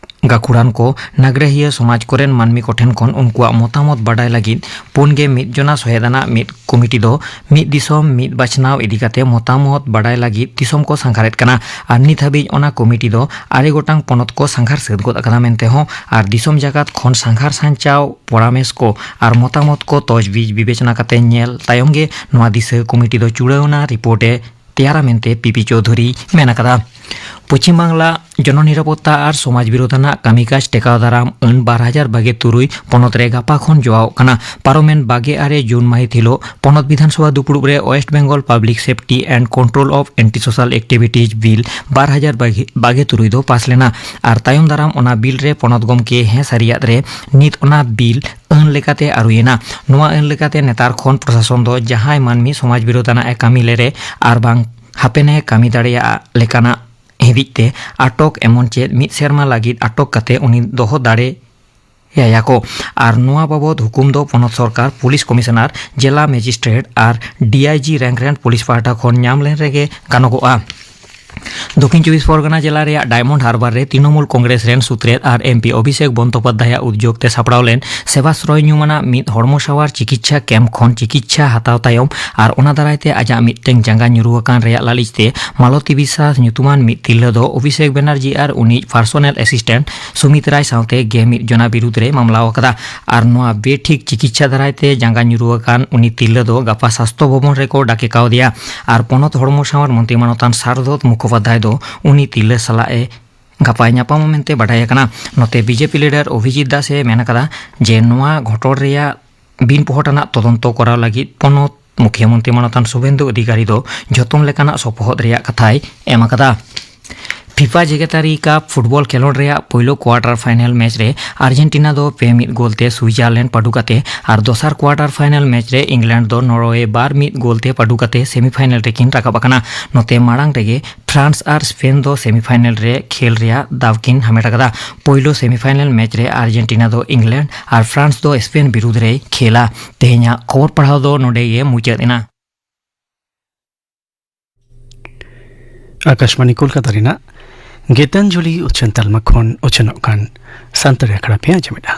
ᱜᱟᱹᱠᱷᱩᱲᱟᱱ ᱠᱚ ᱱᱟᱜᱽᱨᱟᱦᱤᱭᱟᱹ ᱥᱚᱢᱟᱡᱽ ᱠᱚᱨᱮᱱ ᱢᱟᱹᱱᱢᱤ ᱠᱚᱴᱷᱮᱱ ᱠᱷᱚᱱ ᱩᱱᱠᱩᱣᱟᱜ ᱢᱚᱛᱟᱢᱚᱛ ᱵᱟᱰᱟᱭ ᱞᱟᱹᱜᱤᱫ ᱯᱩᱱ ᱜᱮ ᱢᱤᱫ ᱡᱚᱱᱟ ᱥᱚᱦᱮᱫ ᱟᱱᱟᱜ ᱢᱤᱫ ᱠᱚᱢᱤᱴᱤ ᱫᱚ ᱢᱤᱫ ᱫᱤᱥᱚᱢ ᱢᱤᱫ ᱵᱟᱪᱷᱱᱟᱣ ᱤᱫᱤ ᱠᱟᱛᱮ ᱢᱚᱛᱟᱢᱚᱛ ᱵᱟᱰᱟᱭ ᱞᱟᱹᱜᱤᱫ ᱫᱤᱥᱚᱢ ᱠᱚ ᱥᱟᱸᱜᱷᱟᱨᱮᱫ ᱠᱟᱱᱟ᱾ ᱟᱨ ᱱᱤᱛ ᱦᱟᱹᱵᱤᱡ ᱚᱱᱟ ᱠᱚᱢᱤᱴᱤ ᱫᱚ ᱟᱨᱮ ᱜᱚᱴᱟᱝ ᱯᱚᱱᱚᱛ ᱠᱚ ᱥᱟᱸᱜᱷᱟᱨ ᱥᱟᱹᱛ ᱜᱚᱫ ᱟᱠᱟᱫᱟ ᱢᱮᱱᱛᱮ ᱦᱚᱸ ᱟᱨ ᱫᱤᱥᱚᱢ ᱡᱟᱠᱟᱛ ᱠᱷᱚᱱ ᱥᱟᱸᱜᱷᱟᱨ ᱥᱟᱧᱪᱟᱣ ᱯᱚᱨᱟᱢᱮᱥ ᱠᱚ ᱟᱨ ᱢᱚᱛᱟᱢᱚᱛ ᱠᱚ ᱛᱚᱡᱽᱵᱤᱡᱽ ᱵᱤᱵᱮᱪᱚᱱᱟ ᱠᱟᱛᱮ ᱧᱮᱞ ᱛᱟᱭᱚᱢ ᱜᱮ ᱱᱚᱣᱟ ᱫᱤᱥᱟᱹ ᱠᱚᱢᱤᱴᱤ ᱫᱚ ᱪᱩᱲᱟᱹᱣᱱᱟ ᱨᱤᱯᱳᱨᱴ ᱮ ᱛᱮᱭᱟᱨᱟ ᱢᱮᱱᱛᱮ ᱯᱤ ᱯᱤ ᱪᱳᱣᱫᱷᱩᱨᱤ ᱢᱮᱱ ᱟᱠᱟᱫᱟ᱾ ᱯᱚᱪᱷᱤᱢ ᱵᱟᱝᱞᱟ ᱡᱚᱱᱚ ᱱᱤᱨᱟᱯᱚᱛᱛᱟ ᱟᱨ ᱥᱚᱢᱟᱡᱽ ᱵᱤᱨᱳᱫᱷ ᱟᱱᱟᱜ ᱠᱟᱹᱢᱤ ᱠᱟᱡᱽ ᱴᱮᱠᱟᱣ ᱫᱟᱨᱟᱢ ᱟᱹᱱ ᱵᱟᱨ ᱦᱟᱡᱟᱨ ᱵᱟᱜᱮ ᱛᱩᱨᱩᱭ ᱯᱚᱱᱚᱛ ᱨᱮ ᱜᱟᱯᱟ ᱠᱷᱚᱱ ᱡᱚᱣᱟᱣᱚᱜ ᱠᱟᱱᱟ᱾ ᱯᱟᱨᱚᱢᱮᱱ ᱵᱟᱜᱮ ᱟᱨᱮ ᱡᱩᱱ ᱢᱟᱹᱦᱤᱛ ᱦᱤᱞᱳᱜ ᱯᱚᱱᱚᱛ ᱵᱤᱫᱷᱟᱱ ᱥᱚᱵᱷᱟ ᱫᱩᱯᱲᱩᱵ ᱨᱮ West Bengal Public Safety and Control of Anti-Social Activities Bill ᱵᱟᱨ ᱦᱟᱡᱟᱨ ᱵᱟᱜᱮ ᱛᱩᱨᱩᱭ ᱫᱚ ᱯᱟᱥ ᱞᱮᱱᱟ᱾ ᱟᱨ ᱛᱟᱭᱚᱢ ᱫᱟᱨᱟᱢ ᱚᱱᱟ ᱵᱤᱞ ᱨᱮ ᱯᱚᱱᱚᱛ ᱜᱚᱢᱠᱮ ᱦᱮᱸ ᱥᱟᱹᱨᱤᱭᱟᱜ ᱨᱮ ᱱᱤᱛ ᱚᱱᱟ ᱵᱤᱞ ᱟᱹᱱ ᱞᱮᱠᱟᱛᱮ ᱟᱹᱨᱩᱭᱮᱱᱟ᱾ ᱱᱚᱣᱟ ᱟᱹᱱ ᱞᱮᱠᱟᱛᱮ ᱱᱮᱛᱟᱨ ᱠᱷᱚᱱ ᱯᱨᱚᱥᱟᱥᱚᱱ ᱫᱚ ᱡᱟᱦᱟᱸᱭ ᱢᱟᱹᱱᱢᱤ ᱥᱚᱢᱟᱡᱽ ᱵᱤᱨᱳᱫᱷ ᱟᱱᱟᱜ ᱮ ᱠᱟᱹᱢᱤ ᱞᱮᱨᱮ ᱟᱨ ᱵᱟᱝ ᱦᱟᱯᱮᱱᱮ ᱠᱟᱹᱢᱤ ᱫᱟᱲᱮᱭᱟᱜ ᱞᱮᱠᱟᱱᱟᱜ ᱦᱤᱫᱤᱡ ᱛᱮ ᱟᱴᱚᱠ ᱮᱢᱚᱱ ᱪᱮᱫ ᱢᱤᱫ ᱥᱮᱨᱢᱟ ᱞᱟᱹᱜᱤᱫ ᱟᱴᱚᱠ ᱠᱟᱛᱮ ᱩᱱᱤ ᱫᱚᱦᱚ ᱫᱟᱲᱮ ᱭᱟᱭᱟ ᱠᱚ᱾ ᱟᱨ ᱱᱚᱣᱟ ᱵᱟᱵᱚᱫ ᱦᱩᱠᱩᱢ ᱫᱚ ᱯᱚᱱᱚᱛ ᱥᱚᱨᱠᱟᱨ, ᱯᱩᱞᱤᱥ ᱠᱚᱢᱤᱥᱚᱱᱟᱨ, ᱡᱮᱞᱟ ᱢᱮᱡᱤᱥᱴᱨᱮᱴ ᱟᱨ ᱰᱤ ᱟᱭ ᱡᱤ ᱨᱮᱝᱠ ᱨᱮᱱ ᱯᱩᱞᱤᱥ ᱯᱟᱦᱴᱟ ᱠᱷᱚᱱ ᱧᱟᱢ ᱞᱮᱱ ᱨᱮᱜᱮ ᱜᱟᱱᱚᱜᱚᱜᱼᱟ᱾ ᱫᱚᱠᱷᱤᱱ ᱪᱚᱵᱵᱤᱥ ᱯᱚᱨᱜᱚᱱᱟ ᱡᱮᱞᱟ ᱨᱮᱭᱟᱜ ᱰᱟᱭᱢᱚᱱᱰ ᱦᱟᱨᱵᱟᱨ ᱨᱮ ᱛᱨᱤᱱᱚᱢᱩᱞ ᱠᱚᱝᱜᱨᱮᱥ ᱨᱮᱱ ᱥᱩᱛᱨᱮᱛ ᱟᱨ ᱮᱢ ᱯᱤ ᱚᱵᱷᱤᱥᱮᱠ ᱵᱚᱱᱫᱳᱯᱟᱫᱽᱫᱷᱟᱭᱟᱜ ᱩᱫᱽᱡᱳᱜᱽ ᱛᱮ ᱥᱟᱯᱲᱟᱣ ᱞᱮᱱ ᱥᱮᱵᱟᱥᱨᱚᱭ ᱧᱩᱢᱟᱱᱟᱜ ᱢᱤᱫ ᱦᱚᱲᱢᱚ ᱥᱟᱶᱟᱨ ᱪᱤᱠᱤᱛᱥᱟ ᱠᱮᱢᱯ ᱠᱷᱚᱱ ᱪᱤᱠᱤᱛᱥᱟ ᱦᱟᱛᱟᱣ ᱛᱟᱭᱚᱢ ᱟᱨ ᱚᱱᱟ ᱫᱟᱨᱟᱭ ᱛᱮ ᱟᱡᱟᱜ ᱢᱤᱫᱴᱟᱝ ᱡᱟᱸᱜᱟ ᱧᱩᱨᱩ ᱟᱠᱟᱱ ᱨᱮᱭᱟᱜ ᱞᱟᱹᱞᱤᱥ ᱛᱮ ᱢᱟᱞᱚᱛᱤ ᱵᱤᱥᱣᱟᱥ ᱧᱩᱛᱩᱢᱟᱱ ᱢᱤᱫ ᱛᱤᱨᱞᱟᱹ ᱫᱚ ᱚᱵᱷᱤᱥᱮᱠ ᱵᱮᱱᱟᱨᱡᱤ ᱟᱨ ᱩᱱᱤ ᱯᱟᱨᱥᱚᱱᱟᱞ ᱮᱥᱤᱥᱴᱮᱱᱴ ᱥᱩᱢᱤᱛ ᱨᱟᱭ ᱥᱟᱶᱛᱮ ᱜᱮ ᱢᱤᱫ ᱡᱚᱱᱟ ᱵᱤᱨᱩᱫᱽ ᱨᱮ ᱢᱟᱢᱞᱟ ᱟᱠᱟᱫᱟ᱾ ᱟᱨ ᱱᱚᱣᱟ ᱵᱮᱴᱷᱤᱠ ᱪᱤᱠᱤᱛᱥᱟ ᱫᱟᱨᱟᱭ ᱛᱮ ᱡᱟᱸᱜᱟ ᱧᱩᱨᱩ ᱟᱠᱟᱱ ᱩᱱᱤ ᱛᱤᱨᱞᱟᱹ ᱫᱚ ᱜᱟᱯᱟ ᱥᱟᱥᱛᱷᱚ ᱵᱷᱚᱵᱚᱱ ᱨᱮᱠᱚ ᱰᱟᱠᱮ ᱠᱟᱣᱫᱮᱭᱟ᱾ ᱟᱨ ᱯᱚᱱᱚᱛ ᱦᱚᱲᱢᱚ ᱥᱟᱶᱟᱨ ᱢᱚᱱᱛᱨᱤ ᱢᱟᱱᱚᱛᱟᱱ ᱥᱟᱨᱚᱫ ᱢᱩᱠᱷᱳᱯᱟᱫᱽᱫᱷᱟᱭ ᱫᱚ ᱩᱱᱤ ᱛᱤᱨᱞᱟᱹ ᱥᱟᱞᱟᱜ ᱮ ᱜᱟᱯᱟᱭ ᱧᱟᱯᱟᱢᱟ ᱢᱮᱱᱛᱮ ᱵᱟᱰᱟᱭ ᱟᱠᱟᱱᱟ᱾ ᱱᱚᱛᱮ ᱵᱤᱡᱮᱯᱤ ᱞᱤᱰᱟᱨ ᱚᱵᱷᱤᱡᱤᱛ ᱫᱟᱥ ᱮ ᱢᱮᱱ ᱟᱠᱟᱫᱟ ᱡᱮ ᱱᱚᱣᱟ ᱜᱷᱚᱴᱚᱱ ᱨᱮᱭᱟᱜ ᱵᱤᱱ ᱯᱚᱦᱚᱴ ᱟᱱᱟᱜ ᱛᱚᱫᱚᱱᱛᱚ ᱠᱚᱨᱟᱣ ᱞᱟᱹᱜᱤᱫ ᱯᱚᱱᱚᱛ ᱢᱩᱠᱷᱤᱭᱟᱹ ᱢᱚᱱᱛᱨᱤ ᱢᱟᱱᱚᱛᱟᱱ ᱥᱩᱵᱷᱮᱱᱫᱩ ᱚᱫᱷᱤᱠᱟᱨᱤ ᱫᱚ ᱡᱚᱛᱚᱱ ᱞᱮᱠᱟᱱᱟᱜ ᱥᱚᱯᱚᱦᱚᱫ ᱨᱮᱭᱟᱜ ᱠᱟᱛᱷᱟᱭ ᱮᱢ ᱟᱠᱟᱫᱟ᱾ ᱯᱷᱤᱯᱟ ᱡᱮᱜᱮᱛᱟᱹᱨᱤ ᱠᱟᱯ ᱯᱷᱩᱴᱵᱚᱞ ᱠᱷᱮᱞᱚᱸᱰ ᱨᱮᱭᱟᱜ ᱯᱳᱭᱞᱳ ᱠᱣᱟᱨᱴᱟᱨ ᱯᱷᱟᱭᱱᱟᱞ ᱢᱮᱪ ᱨᱮ ᱟᱨᱡᱮᱱᱴᱤᱱᱟ ᱫᱚ ᱯᱮ ᱢᱤᱫ ᱜᱳᱞ ᱛᱮ ᱥᱩᱭᱡᱟᱨᱞᱮᱱᱰ ᱯᱟᱹᱰᱩ ᱠᱟᱛᱮ ᱟᱨ ᱫᱚᱥᱟᱨ ᱠᱣᱟᱨᱴᱟᱨ ᱯᱷᱟᱭᱱᱟᱞ ᱢᱮᱪ ᱨᱮ ᱤᱝᱞᱮᱱᱰ ᱫᱚ ᱱᱚᱨᱣᱮ ᱵᱟᱨ ᱢᱤᱫ ᱜᱳᱞ ᱛᱮ ᱯᱟᱹᱰᱩ ᱠᱟᱛᱮ ᱥᱮᱢᱤᱯᱷᱟᱭᱱᱟᱞ ᱨᱮᱠᱤᱱ ᱨᱟᱠᱟᱵ ᱟᱠᱟᱱᱟ᱾ ᱱᱚᱛᱮ ᱢᱟᱲᱟᱝ ᱨᱮᱜᱮ ᱯᱷᱨᱟᱱᱥ ᱟᱨ ᱥᱯᱮᱱ ᱫᱚ ᱥᱮᱢᱤᱯᱷᱟᱭᱱᱟᱞ ᱨᱮ ᱠᱷᱮᱞ ᱨᱮᱭᱟᱜ ᱫᱟᱣ ᱠᱤᱱ ᱦᱟᱢᱮᱴ ᱟᱠᱟᱫᱟ᱾ ᱯᱳᱭᱞᱳ ᱥᱮᱢᱤᱯᱷᱟᱭᱱᱟᱞ ᱢᱮᱪ ᱨᱮ ᱟᱨᱡᱮᱱᱴᱤᱱᱟ ᱫᱚ ᱤᱝᱞᱮᱱᱰ ᱟᱨ ᱯᱷᱨᱟᱱᱥ ᱫᱚ ᱥᱯᱮᱱ ᱵᱤᱨᱩᱫᱽ ᱨᱮᱭ ᱠᱷᱮᱞᱟ᱾ ᱛᱮᱦᱮᱧᱟᱜ ᱠᱷᱚᱵᱚᱨ ᱯᱟᱲᱦᱟᱣ ᱫᱚ ᱱᱚᱰᱮ ᱜᱮ ᱢᱩᱪᱟᱹᱫ ᱮᱱᱟ᱾ ᱟᱠᱟᱥᱵᱟᱬᱤ ᱠᱳᱞᱠᱟᱛᱟ ᱨᱮᱱᱟᱜ ᱜᱮᱛᱟᱧᱡᱚᱞᱤ ᱩᱪᱷᱟᱹᱱ ᱛᱟᱞᱢᱟ ᱠᱷᱚᱱ ᱩᱪᱷᱟᱹᱱᱚᱜ ᱠᱟᱱ ᱥᱟᱱᱛᱟᱲᱤ ᱟᱠᱷᱲᱟ ᱯᱮ ᱟᱸᱡᱚᱢᱮᱫᱼᱟ᱾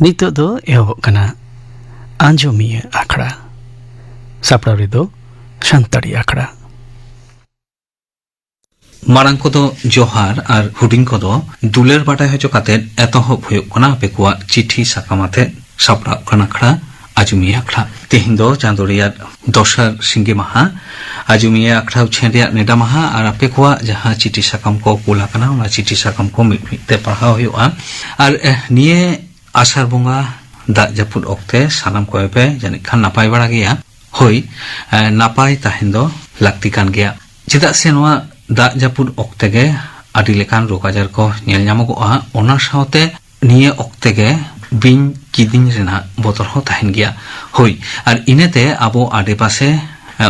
ᱱᱤᱛᱚᱜ ᱫᱚ ᱮᱦᱚᱵᱚᱜ ᱠᱟᱱᱟ ᱟᱸᱡᱚᱢᱤᱭᱟᱹ ᱟᱠᱷᱲᱟ᱾ ᱥᱟᱯᱲᱟᱣ ᱨᱮᱫᱚ ᱥᱟᱱᱛᱟᱲᱤ ᱟᱠᱷᱲᱟ᱾ ᱢᱟᱨᱟᱝ ᱠᱚᱫᱚ ᱡᱚᱦᱟᱨ ᱟᱨ ᱦᱩᱰᱤᱧ ᱠᱚᱫᱚ ᱫᱩᱞᱟᱹᱲ ᱵᱟᱰᱟᱭ ᱦᱚᱪᱚ ᱠᱟᱛᱮ ᱮᱛᱚᱦᱚᱵ ᱦᱩᱭᱩᱜ ᱠᱟᱱᱟ ᱟᱯᱮ ᱠᱚᱣᱟᱜ ᱪᱤᱴᱷᱤ ᱥᱟᱠᱟᱢ ᱟᱛᱮ ᱥᱟᱯᱲᱟᱜ ᱠᱟᱱᱟ ᱟᱠᱷᱲᱟ ᱟᱸᱡᱚᱢᱤᱭᱟᱹ ᱟᱠᱷᱲᱟ᱾ ᱛᱮᱦᱮᱧ ᱫᱚ ᱪᱟᱸᱫᱳ ᱨᱮᱭᱟᱜ ᱫᱚᱥᱟᱨ ᱥᱤᱸᱜᱮ ᱢᱟᱦᱟ, ᱟᱸᱡᱚᱢᱤᱭᱟᱹ ᱟᱠᱷᱲᱟ ᱩᱪᱷᱟᱹᱱ ᱨᱮᱭᱟᱜ ᱱᱮᱰᱟ ᱢᱟᱦᱟ ᱟᱨ ᱟᱯᱮ ᱠᱚᱣᱟᱜ ᱡᱟᱦᱟᱸ ᱪᱤᱴᱷᱤ ᱥᱟᱠᱟᱢ ᱠᱚ ᱠᱩᱞ ᱟᱠᱟᱱᱟ ᱚᱱᱟ ᱪᱤᱴᱷᱤ ᱥᱟᱠᱟᱢ ᱠᱚ ᱢᱤᱫ ᱢᱤᱫ ᱛᱮ ᱯᱟᱲᱦᱟᱣ ᱦᱩᱭᱩᱜᱼᱟ᱾ ᱟᱨ ᱮ, ᱱᱤᱭᱟᱹ ᱟᱥᱟᱲ ᱵᱚᱸᱜᱟ ᱫᱟᱜ ᱡᱟᱹᱯᱩᱫ ᱚᱠᱛᱮ ᱥᱟᱱᱟᱢ ᱠᱚᱜᱮ ᱯᱮ ᱡᱟᱹᱱᱤᱡ ᱠᱷᱟᱱ ᱱᱟᱯᱟᱭ ᱵᱟᱲᱟ ᱜᱮᱭᱟ᱾ ᱦᱳᱭ, ᱮ, ᱱᱟᱯᱟᱭ ᱛᱟᱦᱮᱱ ᱫᱚ ᱞᱟᱹᱠᱛᱤ ᱠᱟᱱ ᱜᱮᱭᱟ᱾ ᱪᱮᱫᱟᱜ ᱥᱮ ᱱᱚᱣᱟ ᱫᱟᱜ ᱡᱟᱹᱯᱩᱫ ᱚᱠᱛᱮ ᱜᱮ ᱟᱹᱰᱤ ᱞᱮᱠᱟᱱ ᱨᱳᱜᱽ ᱟᱡᱟᱨ ᱠᱚ ᱧᱮᱞ ᱧᱟᱢᱚᱜᱚᱜᱼᱟ᱾ ᱚᱱᱟ ᱥᱟᱶᱛᱮ ᱱᱤᱭᱟᱹ ᱚᱠᱛᱮ ᱜᱮ ᱵᱤᱧ ᱠᱤᱫᱤᱧ ᱨᱮᱱᱟᱜ ᱵᱚᱛᱚᱨ ᱦᱚᱸ ᱛᱟᱦᱮᱱ ᱜᱮᱭᱟ᱾ ᱦᱳᱭ, ᱟᱨ ᱤᱱᱟᱹᱛᱮ ᱟᱵᱚ ᱟᱰᱮᱯᱟᱥᱮ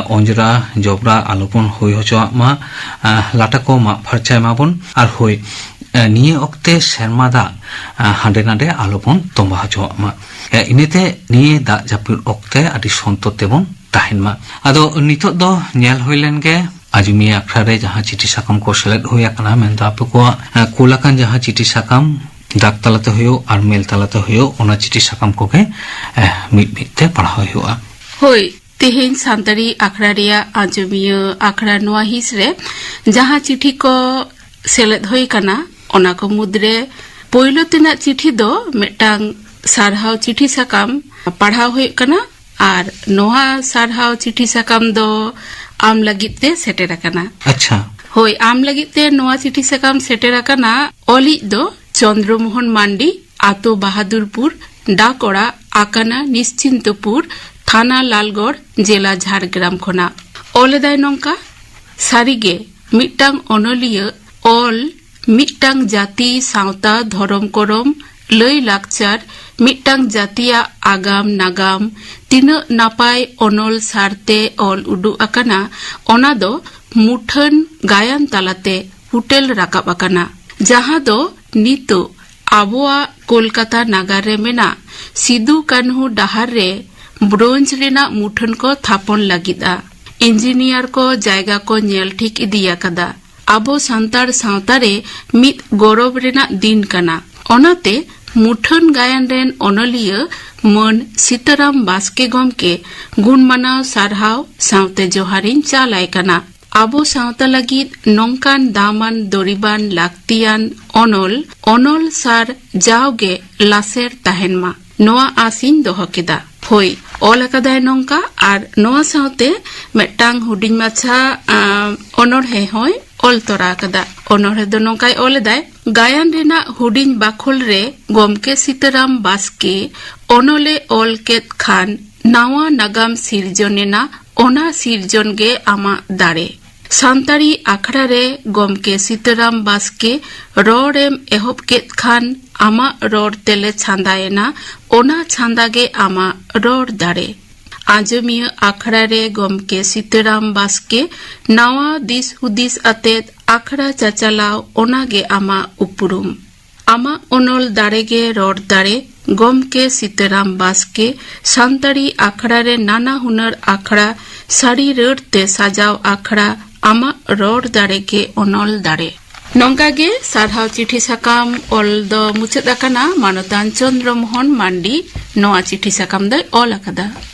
ᱚᱸᱡᱽᱨᱟ ᱡᱚᱵᱽᱨᱟ ᱟᱞᱚᱵᱚᱱ ᱦᱩᱭ ᱦᱚᱪᱚᱣᱟᱜ ᱢᱟ, ᱞᱟᱴᱟ ᱠᱚ ᱢᱟᱜ ᱯᱷᱟᱨᱪᱟᱭ ᱢᱟᱵᱚᱱ, ᱟᱨ ᱦᱳᱭ, ᱱᱤᱭᱟᱹ ᱚᱠᱛᱮ ᱥᱮᱨᱢᱟ ᱫᱟᱜ ᱦᱟᱸᱰᱮ ᱱᱟᱰᱮ ᱟᱞᱚᱵᱚᱱ ᱛᱚᱸᱵᱟ ᱦᱚᱪᱚᱣᱟᱜ ᱢᱟ᱾ ᱤᱱᱟᱹᱛᱮ ᱱᱤᱭᱟᱹ ᱫᱟᱜ ᱡᱟᱹᱯᱩᱫ ᱚᱠᱛᱮ ᱟᱹᱰᱤ ᱥᱚᱱᱛᱚᱨ ᱛᱮᱵᱚᱱ ᱛᱟᱦᱮᱱ ᱢᱟ᱾ ᱟᱫᱚ ᱱᱤᱛᱚᱜ ᱫᱚ ᱧᱮᱞ ᱦᱩᱭ ᱞᱮᱱ ᱜᱮ, ᱟᱡᱚᱢᱤᱭᱟᱹ ᱟᱠᱷᱲᱟ ᱨᱮ ᱡᱟᱦᱟᱸ ᱪᱤᱴᱷᱤ ᱥᱟᱠᱟᱢ ᱠᱚ ᱥᱮᱞᱮᱫ ᱦᱩᱭ ᱟᱠᱟᱱᱟ, ᱢᱮᱱᱫᱚ ᱟᱯᱮ ᱠᱚᱣᱟᱜ ᱠᱩᱞ ᱟᱠᱟᱱ ᱡᱟᱦᱟᱸ ᱪᱤᱴᱷᱤ ᱥᱟᱠᱟᱢ ᱰᱟᱠ ᱛᱟᱞᱟᱛᱮ ᱦᱩᱭᱩᱜ ᱟᱨ ᱢᱮᱞ ᱛᱟᱞᱟᱛᱮ ᱦᱩᱭᱩᱜ, ᱚᱱᱟ ᱪᱤᱴᱷᱤ ᱥᱟᱠᱟᱢ ᱠᱚᱜᱮ ᱢᱤᱫ ᱢᱤᱫ ᱛᱮ ᱯᱟᱲᱦᱟᱣ ᱦᱩᱭᱩᱜᱼᱟ᱾ ᱦᱳᱭ, ᱛᱮᱦᱮᱧ ᱥᱟᱱᱛᱟᱲᱤ ᱟᱠᱷᱲᱟ ᱨᱮᱭᱟᱜ ᱟᱸᱡᱚᱢᱤᱭᱟᱹ ᱟᱠᱷᱲᱟ ᱱᱚᱣᱟ ᱦᱤᱸᱥ ᱨᱮ ᱡᱟᱦᱟᱸ ᱪᱤᱴᱷᱤ ᱠᱚ ᱥᱮᱞᱮᱫ ᱦᱩᱭ ᱠᱟᱱᱟ, ᱚᱱᱟ ᱠᱚ ᱢᱩᱫᱽᱨᱮ ᱯᱳᱭᱞᱳ ᱛᱮᱱᱟᱜ ᱪᱤᱴᱷᱤ ᱫᱚ ᱢᱤᱫᱴᱟᱝ ᱥᱟᱨᱦᱟᱣ ᱪᱤᱴᱷᱤ ᱥᱟᱠᱟᱢ ᱯᱟᱲᱦᱟᱣ ᱦᱩᱭᱩᱜ ᱠᱟᱱᱟ᱾ ᱟᱨ ᱱᱚᱣᱟ ᱥᱟᱨᱦᱟᱣ ᱪᱤᱴᱷᱤ ᱥᱟᱠᱟᱢ ᱫᱚ ᱟᱢ ᱞᱟᱹᱜᱤᱫ ᱛᱮ ᱥᱮᱴᱮᱨ ᱟᱠᱟᱱᱟ᱾ ᱟᱪᱪᱷᱟ᱾ ᱦᱳᱭ, ᱟᱢ ᱞᱟᱹᱜᱤᱫ ᱛᱮ ᱱᱚᱣᱟ ᱪᱤᱴᱷᱤ ᱥᱟᱠᱟᱢ ᱥᱮᱴᱮᱨ ᱟᱠᱟᱱᱟ᱾ ᱚᱞᱤᱡ ᱫᱚ ᱪᱚᱱᱫᱨᱚ ᱢᱳᱦᱚᱱ ᱢᱟᱱᱰᱤ, ᱟᱛᱳ ᱵᱟᱦᱟᱫᱩᱨᱯᱩᱨ, ᱰᱟᱠ ᱚᱲᱟᱜ ᱟᱠᱟᱱᱟ ᱱᱤᱥᱪᱤᱱᱛᱚᱯᱩᱨ, ᱛᱷᱟᱱᱟ ᱞᱟᱞᱜᱚᱲ, ᱡᱮᱞᱟ ᱡᱷᱟᱲᱜᱨᱟᱢ ᱠᱷᱚᱱᱟᱜ᱾ ᱚᱞ ᱮᱫᱟᱭ ᱱᱚᱝᱠᱟ: ᱥᱟᱹᱨᱤᱜᱮ, ᱢᱤᱫᱴᱟᱝ ᱚᱱᱚᱞᱤᱭᱟᱹ ᱚᱞ ᱢᱤᱫᱴᱟᱝ ᱡᱟᱹᱛᱤ, ᱥᱟᱶᱛᱟ, ᱫᱷᱚᱨᱚᱢ ᱠᱚᱨᱚᱢ, ᱞᱟᱹᱭ ᱞᱟᱠᱪᱟᱨ, ᱢᱤᱫᱴᱟᱝ ᱡᱟᱹᱛᱤᱭᱟᱜ ᱟᱜᱟᱢ ᱱᱟᱜᱟᱢ ᱛᱤᱱᱟᱹᱜ ᱱᱟᱯᱟᱭ ᱚᱱᱚᱞ ᱥᱟᱨᱛᱮ ᱚᱞ ᱩᱰᱩᱠ ᱟᱠᱟᱱᱟ, ᱚᱱᱟ ᱫᱚ ᱢᱩᱴᱷᱟᱹᱱ ᱜᱟᱭᱟᱱ ᱛᱟᱞᱟᱛᱮ ᱯᱷᱩᱴᱮᱞ ᱨᱟᱠᱟᱵ ᱟᱠᱟᱱᱟ, ᱡᱟᱦᱟᱸ ᱫᱚ ᱱᱤᱛᱚᱜ ᱟᱵᱚᱣᱟᱜ ᱠᱳᱞᱠᱟᱛᱟ ᱱᱟᱜᱟᱨ ᱨᱮ ᱢᱮᱱᱟᱜ ᱥᱤᱫᱩ ᱠᱟᱹᱱᱦᱩ ᱰᱟᱦᱟᱨ ᱨᱮ ᱵᱨᱳᱧᱡᱽ ᱨᱮᱱᱟᱜ ᱢᱩᱴᱷᱟᱹᱱ ᱠᱚ ᱛᱷᱟᱯᱚᱱ ᱞᱟᱹᱜᱤᱫᱼᱟ᱾ ᱤᱧᱡᱤᱱᱤᱭᱟᱨ ᱠᱚ ᱡᱟᱭᱜᱟ ᱠᱚ ᱧᱮᱞ ᱴᱷᱤᱠ ᱤᱫᱤ ᱟᱠᱟᱫᱟ᱾ ᱟᱵᱚ ᱥᱟᱱᱛᱟᱲ ᱥᱟᱶᱛᱟ ᱨᱮ ᱢᱤᱫ ᱜᱚᱨᱚᱵᱽ ᱨᱮᱱᱟᱜ ᱫᱤᱱ ᱠᱟᱱᱟ᱾ ᱚᱱᱟᱛᱮ ᱢᱩᱴᱷᱟᱹᱱ ᱜᱟᱭᱟᱱ ᱨᱮᱱ ᱚᱱᱚᱞᱤᱭᱟᱹ ᱢᱟᱹᱱ ᱥᱤᱛᱟᱨᱟᱢ ᱵᱟᱥᱠᱮ ᱜᱚᱢᱠᱮ ᱜᱩᱱᱢᱟᱱᱟᱣ ᱥᱟᱨᱦᱟᱣ ᱥᱟᱶᱛᱮ ᱡᱚᱦᱟᱨᱤᱧ ᱪᱟᱞ ᱟᱭ ᱠᱟᱱᱟ᱾ ᱟᱵᱚ ᱥᱟᱶᱛᱟ ᱞᱟᱹᱜᱤᱫ ᱱᱚᱝᱠᱟᱱ ᱫᱟᱢᱟᱱ ᱫᱚᱨᱤᱵᱟᱱ ᱞᱟᱹᱠᱛᱤᱭᱟᱱ ᱚᱱᱚᱞ, ᱚᱱᱚᱞ ᱥᱟᱨ ᱡᱟᱣᱜᱮ ᱞᱟᱥᱮᱨ ᱛᱟᱦᱮᱱ ᱢᱟ, ᱱᱚᱣᱟ ᱟᱥ ᱤᱧ ᱫᱚᱦᱚ ᱠᱮᱫᱟ᱾ ᱦᱳᱭ, ᱚᱞ ᱟᱠᱟᱫᱟᱭ ᱱᱚᱝᱠᱟ᱾ ᱟᱨ ᱱᱚᱣᱟ ᱥᱟᱶᱛᱮ ᱢᱤᱫᱴᱟᱝ ᱦᱩᱰᱤᱧ ᱢᱟᱪᱷᱟ, ᱟᱸ, ᱚᱱᱚᱬᱦᱮ ᱦᱚᱸᱭ ᱚᱞ ᱛᱚᱨᱟ ᱟᱠᱟᱫᱟ᱾ ᱚᱱᱚᱬᱦᱮ ᱫᱚ ᱱᱚᱝᱠᱟᱭ ᱚᱞ ᱮᱫᱟᱭ: ᱜᱟᱭᱟᱱ ᱨᱮᱱᱟᱜ ᱦᱩᱰᱤᱧ ᱵᱟᱠᱷᱳᱞ ᱨᱮ ᱜᱚᱢᱠᱮ ᱥᱤᱛᱟᱹᱨᱟᱢ ᱵᱟᱥᱠᱮ ᱚᱱᱚᱞᱮ ᱚᱞ ᱠᱮᱫ ᱠᱷᱟᱱ ᱱᱟᱣᱟ ᱱᱟᱜᱟᱢ ᱥᱤᱨᱡᱚᱱ ᱮᱱᱟ, ᱚᱱᱟ ᱥᱤᱨᱡᱚᱱ ᱜᱮ ᱟᱢᱟᱜ ᱫᱟᱲᱮ᱾ ᱥᱟᱱᱛᱟᱲᱤ ᱟᱠᱷᱲᱟ ᱨᱮ ᱜᱚᱢᱠᱮ ᱥᱤᱛᱟᱹᱨᱟᱢ ᱵᱟᱥᱠᱮ ᱨᱚᱲ ᱮᱢ ᱮᱦᱚᱵ ᱠᱮᱫ ᱠᱷᱟᱱ ᱟᱢᱟᱜ ᱨᱚᱲ ᱛᱮᱞᱮ ᱪᱷᱟᱸᱫᱟᱭᱮᱱᱟ, ᱚᱱᱟ ᱪᱷᱟᱸᱫᱟ ᱜᱮ ᱟᱢᱟᱜ ᱨᱚᱲ ᱫᱟᱲᱮ᱾ ᱟᱸᱡᱚᱢᱤᱭᱟᱹ ᱟᱠᱷᱲᱟ ᱨᱮ ᱜᱚᱢᱠᱮ ᱥᱤᱛᱟᱹᱨᱟᱢ ᱵᱟᱥᱠᱮ ᱱᱟᱣᱟ ᱫᱤᱥ ᱦᱩᱫᱤᱥ ᱟᱛᱮᱫ ᱟᱠᱷᱲᱟ ᱪᱟᱪᱟᱞᱟᱣ, ᱚᱱᱟᱜᱮ ᱟᱢᱟᱜ ᱩᱯᱨᱩᱢ᱾ ᱟᱢᱟᱜ ᱚᱱᱚᱞ ᱫᱟᱲᱮ ᱜᱮ ᱨᱚᱲ ᱫᱟᱲᱮ᱾ ᱜᱚᱢᱠᱮ ᱥᱤᱛᱟᱹᱨᱟᱢ ᱵᱟᱥᱠᱮ ᱥᱟᱱᱛᱟᱲᱤ ᱟᱠᱷᱲᱟ ᱨᱮ ᱱᱟᱱᱟ ᱦᱩᱱᱟᱹᱨ ᱟᱠᱷᱲᱟ, ᱥᱟᱹᱨᱤ ᱨᱟᱹᱲ ᱛᱮ ᱥᱟᱡᱟᱣ ᱟᱠᱷᱲᱟ, ᱟᱢᱟᱜ ᱨᱚᱲ ᱫᱟᱲᱮ ᱜᱮ ᱚᱱᱚᱞ ᱫᱟᱲᱮ᱾ ᱱᱚᱝᱠᱟ ᱜᱮ ᱥᱟᱨᱦᱟᱣ ᱪᱤᱴᱷᱤ ᱥᱟᱠᱟᱢ ᱚᱞ ᱫᱚ ᱢᱩᱪᱟᱹᱫ ᱟᱠᱟᱱᱟ᱾ ᱢᱟᱱᱚᱛᱟᱱ ᱪᱚᱱᱫᱨᱚ ᱢᱳᱦᱚᱱ ᱢᱟᱱᱰᱤ ᱱᱚᱣᱟ ᱪᱤᱴᱷᱤ ᱥᱟᱠᱟᱢ ᱫᱚᱭ ᱚᱞ ᱟᱠᱟᱫᱟ᱾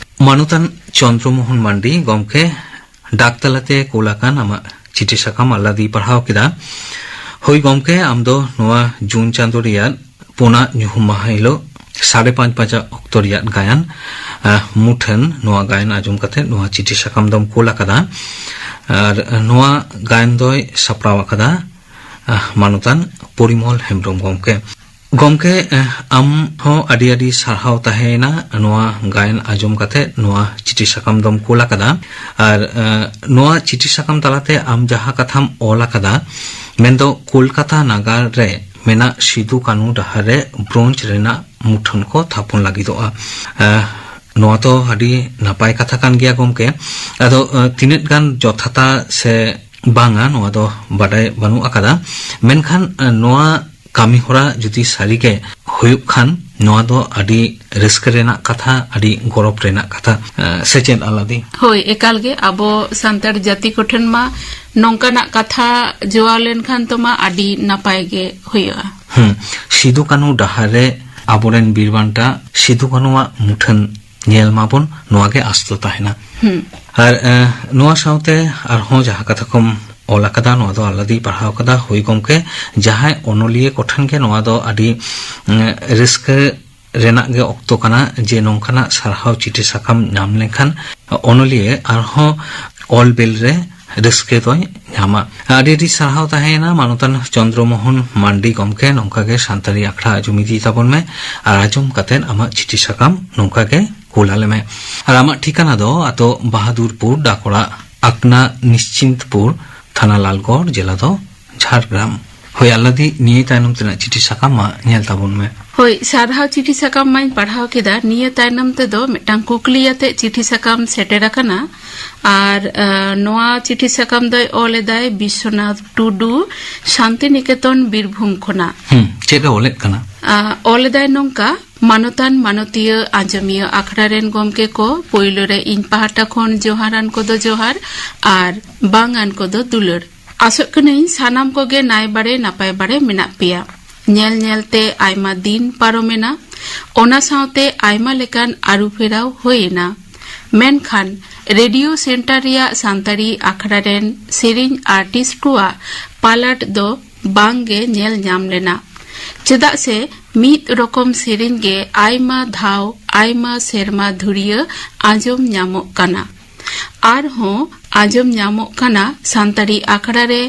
ᱢᱟᱱᱚᱛᱟᱱ ᱪᱚᱱᱫᱨᱚ ᱢᱳᱦᱚᱱ ᱢᱟᱱᱰᱤ ᱜᱚᱢᱠᱮ, ᱰᱟᱠ ᱛᱟᱞᱟᱛᱮ ᱠᱳᱞ ᱟᱠᱟᱱ ᱟᱢᱟᱜ ᱪᱤᱴᱷᱤ ᱥᱟᱠᱟᱢ ᱟᱞᱞᱟᱫᱤ ᱯᱟᱲᱦᱟᱣ ᱠᱮᱫᱟ᱾ ᱦᱳᱭ ᱜᱚᱢᱠᱮ, ᱟᱢ ᱫᱚ ᱱᱚᱣᱟ ᱡᱩᱱ ᱪᱟᱸᱫᱳ ᱨᱮᱭᱟᱜ ᱯᱩᱱᱟᱜ ᱧᱩᱦᱩᱢ ᱢᱟᱦᱟ ᱦᱤᱞᱳᱜ ᱥᱟᱲᱮ ᱯᱟᱸᱪ ᱵᱟᱡᱟᱜ ᱚᱠᱛᱚ ᱨᱮᱭᱟᱜ ᱜᱟᱭᱟᱱ, ᱟᱦ, ᱢᱩᱴᱷᱟᱹᱱ, ᱱᱚᱣᱟ ᱜᱟᱭᱟᱱ ᱟᱸᱡᱚᱢ ᱠᱟᱛᱮ ᱱᱚᱣᱟ ᱪᱤᱴᱷᱤ ᱥᱟᱠᱟᱢ ᱫᱚᱢ ᱠᱳᱞ ᱟᱠᱟᱫᱟ᱾ ᱟᱨ ᱱᱚᱣᱟ ᱜᱟᱭᱟᱱ ᱫᱚᱭ ᱥᱟᱯᱲᱟᱣ ᱟᱠᱟᱫᱟ, ᱟᱦ, ᱢᱟᱱᱚᱛᱟᱱ ᱯᱚᱨᱤᱢᱚᱞ ᱦᱮᱢᱵᱨᱚᱢ ᱜᱚᱢᱠᱮ᱾ ᱜᱚᱢᱠᱮ, ᱟᱦ, ᱟᱢ ᱦᱚᱸ ᱟᱹᱰᱤ ᱟᱹᱰᱤ ᱥᱟᱨᱦᱟᱣ ᱛᱟᱦᱮᱸᱭᱮᱱᱟ ᱱᱚᱣᱟ ᱜᱟᱭᱟᱱ ᱟᱸᱡᱚᱢ ᱠᱟᱛᱮ ᱱᱚᱣᱟ ᱪᱤᱴᱷᱤ ᱥᱟᱠᱟᱢ ᱫᱚᱢ ᱠᱳᱞ ᱟᱠᱟᱫᱟ᱾ ᱟᱨ, ᱟᱦ, ᱱᱚᱣᱟ ᱪᱤᱴᱷᱤ ᱥᱟᱠᱟᱢ ᱛᱟᱞᱟᱛᱮ ᱟᱢ ᱡᱟᱦᱟᱸ ᱠᱟᱛᱷᱟᱢ ᱚᱞ ᱟᱠᱟᱫᱟ, ᱢᱮᱱᱫᱚ ᱠᱳᱞᱠᱟᱛᱟ ᱱᱟᱜᱟᱨ ᱨᱮ ᱢᱮᱱᱟᱜ ᱥᱤᱫᱩ ᱠᱟᱹᱱᱦᱩ ᱰᱟᱦᱟᱨ ᱨᱮ ᱵᱨᱳᱧᱡᱽ ᱨᱮᱱᱟᱜ ᱢᱩᱴᱷᱟᱹᱱ ᱠᱚ ᱛᱷᱟᱯᱚᱱ ᱞᱟᱹᱜᱤᱫᱚᱜᱼᱟ᱾ ᱟᱦ, ᱱᱚᱣᱟ ᱛᱚ ᱟᱹᱰᱤ ᱱᱟᱯᱟᱭ ᱠᱟᱛᱷᱟ ᱠᱟᱱ ᱜᱮᱭᱟ ᱜᱚᱢᱠᱮ᱾ ᱟᱫᱚ, ᱟᱦ, ᱛᱤᱱᱟᱹᱜ ᱜᱟᱱ ᱡᱚᱛᱷᱟᱛᱟ ᱥᱮ ᱵᱟᱝᱟ, ᱱᱚᱣᱟ ᱫᱚ ᱵᱟᱰᱟᱭ ᱵᱟᱹᱱᱩᱜ ᱟᱠᱟᱫᱟ᱾ ᱢᱮᱱᱠᱷᱟᱱ, ᱟᱦ, ᱱᱚᱣᱟ ᱠᱟᱹᱢᱤ ᱦᱚᱨᱟ ᱡᱩᱫᱤ ᱥᱟᱹᱨᱤᱜᱮ ᱦᱩᱭᱩᱜ ᱠᱷᱟᱱ, ᱱᱚᱣᱟ ᱫᱚ ᱟᱹᱰᱤ ᱨᱟᱹᱥᱠᱟᱹ ᱨᱮᱱᱟᱜ ᱠᱟᱛᱷᱟ, ᱟᱹᱰᱤ ᱜᱚᱨᱚᱵᱽ ᱨᱮᱱᱟᱜ ᱠᱟᱛᱷᱟ᱾ ᱟᱦ, ᱥᱮ ᱪᱮᱫ ᱟᱞᱞᱟᱫᱤ? ᱦᱳᱭ, ᱮᱠᱟᱞ ᱜᱮ᱾ ᱟᱵᱚ ᱥᱟᱱᱛᱟᱲ ᱡᱟᱹᱛᱤ ᱠᱚᱴᱷᱮᱱ ᱢᱟ ᱱᱚᱝᱠᱟᱱᱟᱜ ᱠᱟᱛᱷᱟ ᱡᱚᱣᱟᱣ ᱞᱮᱱᱠᱷᱟᱱ ᱛᱚ ᱢᱟ ᱟᱹᱰᱤ ᱱᱟᱯᱟᱭ ᱜᱮ ᱦᱩᱭᱩᱜᱼᱟ᱾ ᱦᱩᱸ, ᱥᱤᱫᱩ ᱠᱟᱹᱱᱦᱩ ᱰᱟᱦᱟᱨ ᱨᱮ ᱟᱵᱚᱨᱮᱱ ᱵᱤᱨ ᱵᱟᱱᱴᱟ ᱥᱤᱫᱩ ᱠᱟᱹᱱᱦᱩᱣᱟᱜ ᱢᱩᱴᱷᱟᱹᱱ ᱧᱮᱞ ᱢᱟᱵᱚᱱ, ᱱᱚᱣᱟ ᱜᱮ ᱟᱸᱥ ᱫᱚ ᱛᱟᱦᱮᱱᱟ᱾ ᱦᱩᱸ᱾ ᱟᱨ, ᱟᱦ, ᱱᱚᱣᱟ ᱥᱟᱶᱛᱮ ᱟᱨᱦᱚᱸ ᱡᱟᱦᱟᱸ ᱠᱟᱛᱷᱟ ᱠᱚᱢ ᱚᱞ ᱟᱠᱟᱫᱟ, ᱱᱚᱣᱟ ᱫᱚ ᱟᱞᱞᱟᱫᱤ ᱯᱟᱲᱦᱟᱣ ᱟᱠᱟᱫᱟ᱾ ᱦᱳᱭ ᱜᱚᱢᱠᱮ, ᱡᱟᱦᱟᱸᱭ ᱚᱱᱚᱞᱤᱭᱟᱹ ᱠᱚᱴᱷᱮᱱ ᱜᱮ ᱱᱚᱣᱟ ᱫᱚ ᱟᱹᱰᱤ, ᱩᱸ, ᱨᱟᱹᱥᱠᱟᱹ ᱨᱮᱱᱟᱜ ᱜᱮ ᱚᱠᱛᱚ ᱠᱟᱱᱟ ᱡᱮ ᱱᱚᱝᱠᱟᱱᱟᱜ ᱥᱟᱨᱦᱟᱣ ᱪᱤᱴᱷᱤ ᱥᱟᱠᱟᱢ ᱧᱟᱢ ᱞᱮᱱᱠᱷᱟᱱ ᱚᱱᱚᱞᱤᱭᱟᱹ ᱟᱨᱦᱚᱸ ᱚᱞ ᱵᱮᱞ ᱨᱮ ᱨᱟᱹᱥᱠᱟᱹ ᱫᱚᱭ ᱧᱟᱢᱟ᱾ ᱟᱹᱰᱤ ᱟᱹᱰᱤ ᱥᱟᱨᱦᱟᱣ ᱛᱟᱦᱮᱸᱭᱮᱱᱟ ᱢᱟᱱᱚᱛᱟᱱ ᱪᱚᱱᱫᱨᱚ ᱢᱳᱦᱚᱱ ᱢᱟᱱᱰᱤ ᱜᱚᱢᱠᱮ, ᱱᱚᱝᱠᱟ ᱜᱮ ᱥᱟᱱᱛᱟᱲᱤ ᱟᱠᱷᱲᱟ ᱟᱸᱡᱚᱢ ᱤᱫᱤ ᱛᱟᱵᱚᱱ ᱢᱮ᱾ ᱟᱨ ᱟᱸᱡᱚᱢ ᱠᱟᱛᱮᱫ ᱟᱢᱟᱜ ᱪᱤᱴᱷᱤ ᱥᱟᱠᱟᱢ ᱱᱚᱝᱠᱟ ᱜᱮ ᱠᱩᱞ ᱟᱞᱮ ᱢᱮ᱾ ᱟᱨ ᱟᱢᱟᱜ ᱴᱷᱤᱠᱟᱱᱟ ᱫᱚ ᱟᱛᱳ ᱵᱟᱦᱟᱫᱩᱨᱯᱩᱨ, ᱰᱟᱠ ᱚᱲᱟᱜ ᱟᱠᱱᱟ, ᱱᱤᱥᱪᱤᱱᱛᱯᱩᱨ, ᱛᱷᱟᱱᱟ ᱞᱟᱞᱜᱚᱲ, ᱡᱮᱞᱟ ᱫᱚ ᱡᱷᱟᱲᱜᱨᱟᱢ᱾ ᱦᱳᱭ ᱟᱞᱞᱟᱫᱤ, ᱱᱤᱭᱟᱹ ᱛᱟᱭᱱᱚᱢ ᱛᱮᱱᱟᱜ ᱪᱤᱴᱷᱤ ᱥᱟᱠᱟᱢ ᱢᱟ ᱧᱮᱞ ᱛᱟᱵᱚᱱ ᱢᱮ᱾ ᱦᱳᱭ, ᱥᱟᱨᱦᱟᱣ ᱪᱤᱴᱷᱤ ᱥᱟᱠᱟᱢ ᱢᱟᱧ ᱯᱟᱲᱦᱟᱣ ᱠᱮᱫᱟ᱾ ᱱᱤᱭᱟᱹ ᱛᱟᱭᱱᱚᱢ ᱛᱮᱫᱚ ᱢᱤᱫᱴᱟᱝ ᱠᱩᱠᱞᱤ ᱟᱛᱮ ᱪᱤᱴᱷᱤ ᱥᱟᱠᱟᱢ ᱥᱮᱴᱮᱨ ᱟᱠᱟᱱᱟ᱾ ᱟᱨ, ᱟ, ᱱᱚᱣᱟ ᱪᱤᱴᱷᱤ ᱥᱟᱠᱟᱢ ᱫᱚᱭ ᱚᱞ ᱮᱫᱟᱭ ᱵᱤᱥᱥᱚᱱᱟᱛᱷ ᱴᱩᱰᱩ, ᱥᱟᱱᱛᱤᱱᱤᱠᱮᱛᱚᱱ, ᱵᱤᱨᱵᱷᱩᱢ ᱠᱷᱚᱱᱟᱜ᱾ ᱦᱩᱸ, ᱪᱮᱫ ᱮ ᱚᱞᱮᱫ ᱠᱟᱱᱟ? ᱟ, ᱚᱞ ᱮᱫᱟᱭ ᱱᱚᱝᱠᱟ, ᱢᱟᱱᱚᱛᱟᱱ ᱢᱟᱱᱚᱛᱤᱭᱟᱹ ᱟᱸᱡᱚᱢᱤᱭᱟᱹ ᱟᱠᱷᱲᱟ ᱨᱮᱱ ᱜᱚᱢᱠᱮ ᱠᱚ, ᱯᱳᱭᱞᱳ ᱨᱮ ᱤᱧ ᱯᱟᱦᱴᱟ ᱠᱷᱚᱱ ᱡᱚᱦᱟᱨᱟᱱ ᱠᱚᱫᱚ ᱡᱚᱦᱟᱨ ᱟᱨ ᱵᱟᱝᱟᱱ ᱠᱚᱫᱚ ᱫᱩᱞᱟᱹᱲ᱾ ᱟᱥᱚᱜ ᱠᱟᱹᱱᱟᱹᱧ ᱥᱟᱱᱟᱢ ᱠᱚᱜᱮ ᱱᱟᱭ ᱵᱟᱲᱮ ᱱᱟᱯᱟᱭ ᱵᱟᱲᱮ ᱢᱮᱱᱟᱜ ᱯᱮᱭᱟ᱾ ᱧᱮᱞ ᱧᱮᱞ ᱛᱮ ᱟᱭᱢᱟ ᱫᱤᱱ ᱯᱟᱨᱚᱢᱮᱱᱟ, ᱚᱱᱟ ᱥᱟᱶᱛᱮ ᱟᱭᱢᱟ ᱞᱮᱠᱟᱱ ᱟᱹᱨᱩ ᱯᱷᱮᱨᱟᱣ ᱦᱩᱭ ᱮᱱᱟ᱾ ᱢᱮᱱᱠᱷᱟᱱ ᱨᱮᱰᱤᱭᱳ ᱥᱮᱱᱴᱟᱨ ᱨᱮᱭᱟᱜ ᱥᱟᱱᱛᱟᱲᱤ ᱟᱠᱷᱲᱟ ᱨᱮᱱ ᱥᱮᱨᱮᱧ ᱟᱨᱴᱤᱥᱴ ᱠᱚᱣᱟᱜ ᱯᱟᱞᱟᱴ ᱫᱚ ᱵᱟᱝ ᱜᱮ ᱧᱮᱞ ᱧᱟᱢ ᱞᱮᱱᱟ᱾ ᱪᱮᱫᱟᱜ ᱥᱮ ᱢᱤᱫ ᱨᱚᱠᱚᱢ ᱥᱮᱨᱮᱧ ᱜᱮ ᱟᱭᱢᱟ ᱫᱷᱟᱣ, ᱟᱭᱢᱟ ᱥᱮᱨᱢᱟ ᱫᱷᱩᱨᱤᱭᱟᱹ ᱟᱸᱡᱚᱢ ᱧᱟᱢᱚᱜ ᱠᱟᱱᱟ᱾ ᱟᱨᱦᱚᱸ ᱟᱸᱡᱚᱢ ᱧᱟᱢᱚᱜ ᱠᱟᱱᱟ, ᱥᱟᱱᱛᱟᱲᱤ ᱟᱠᱷᱲᱟ ᱨᱮ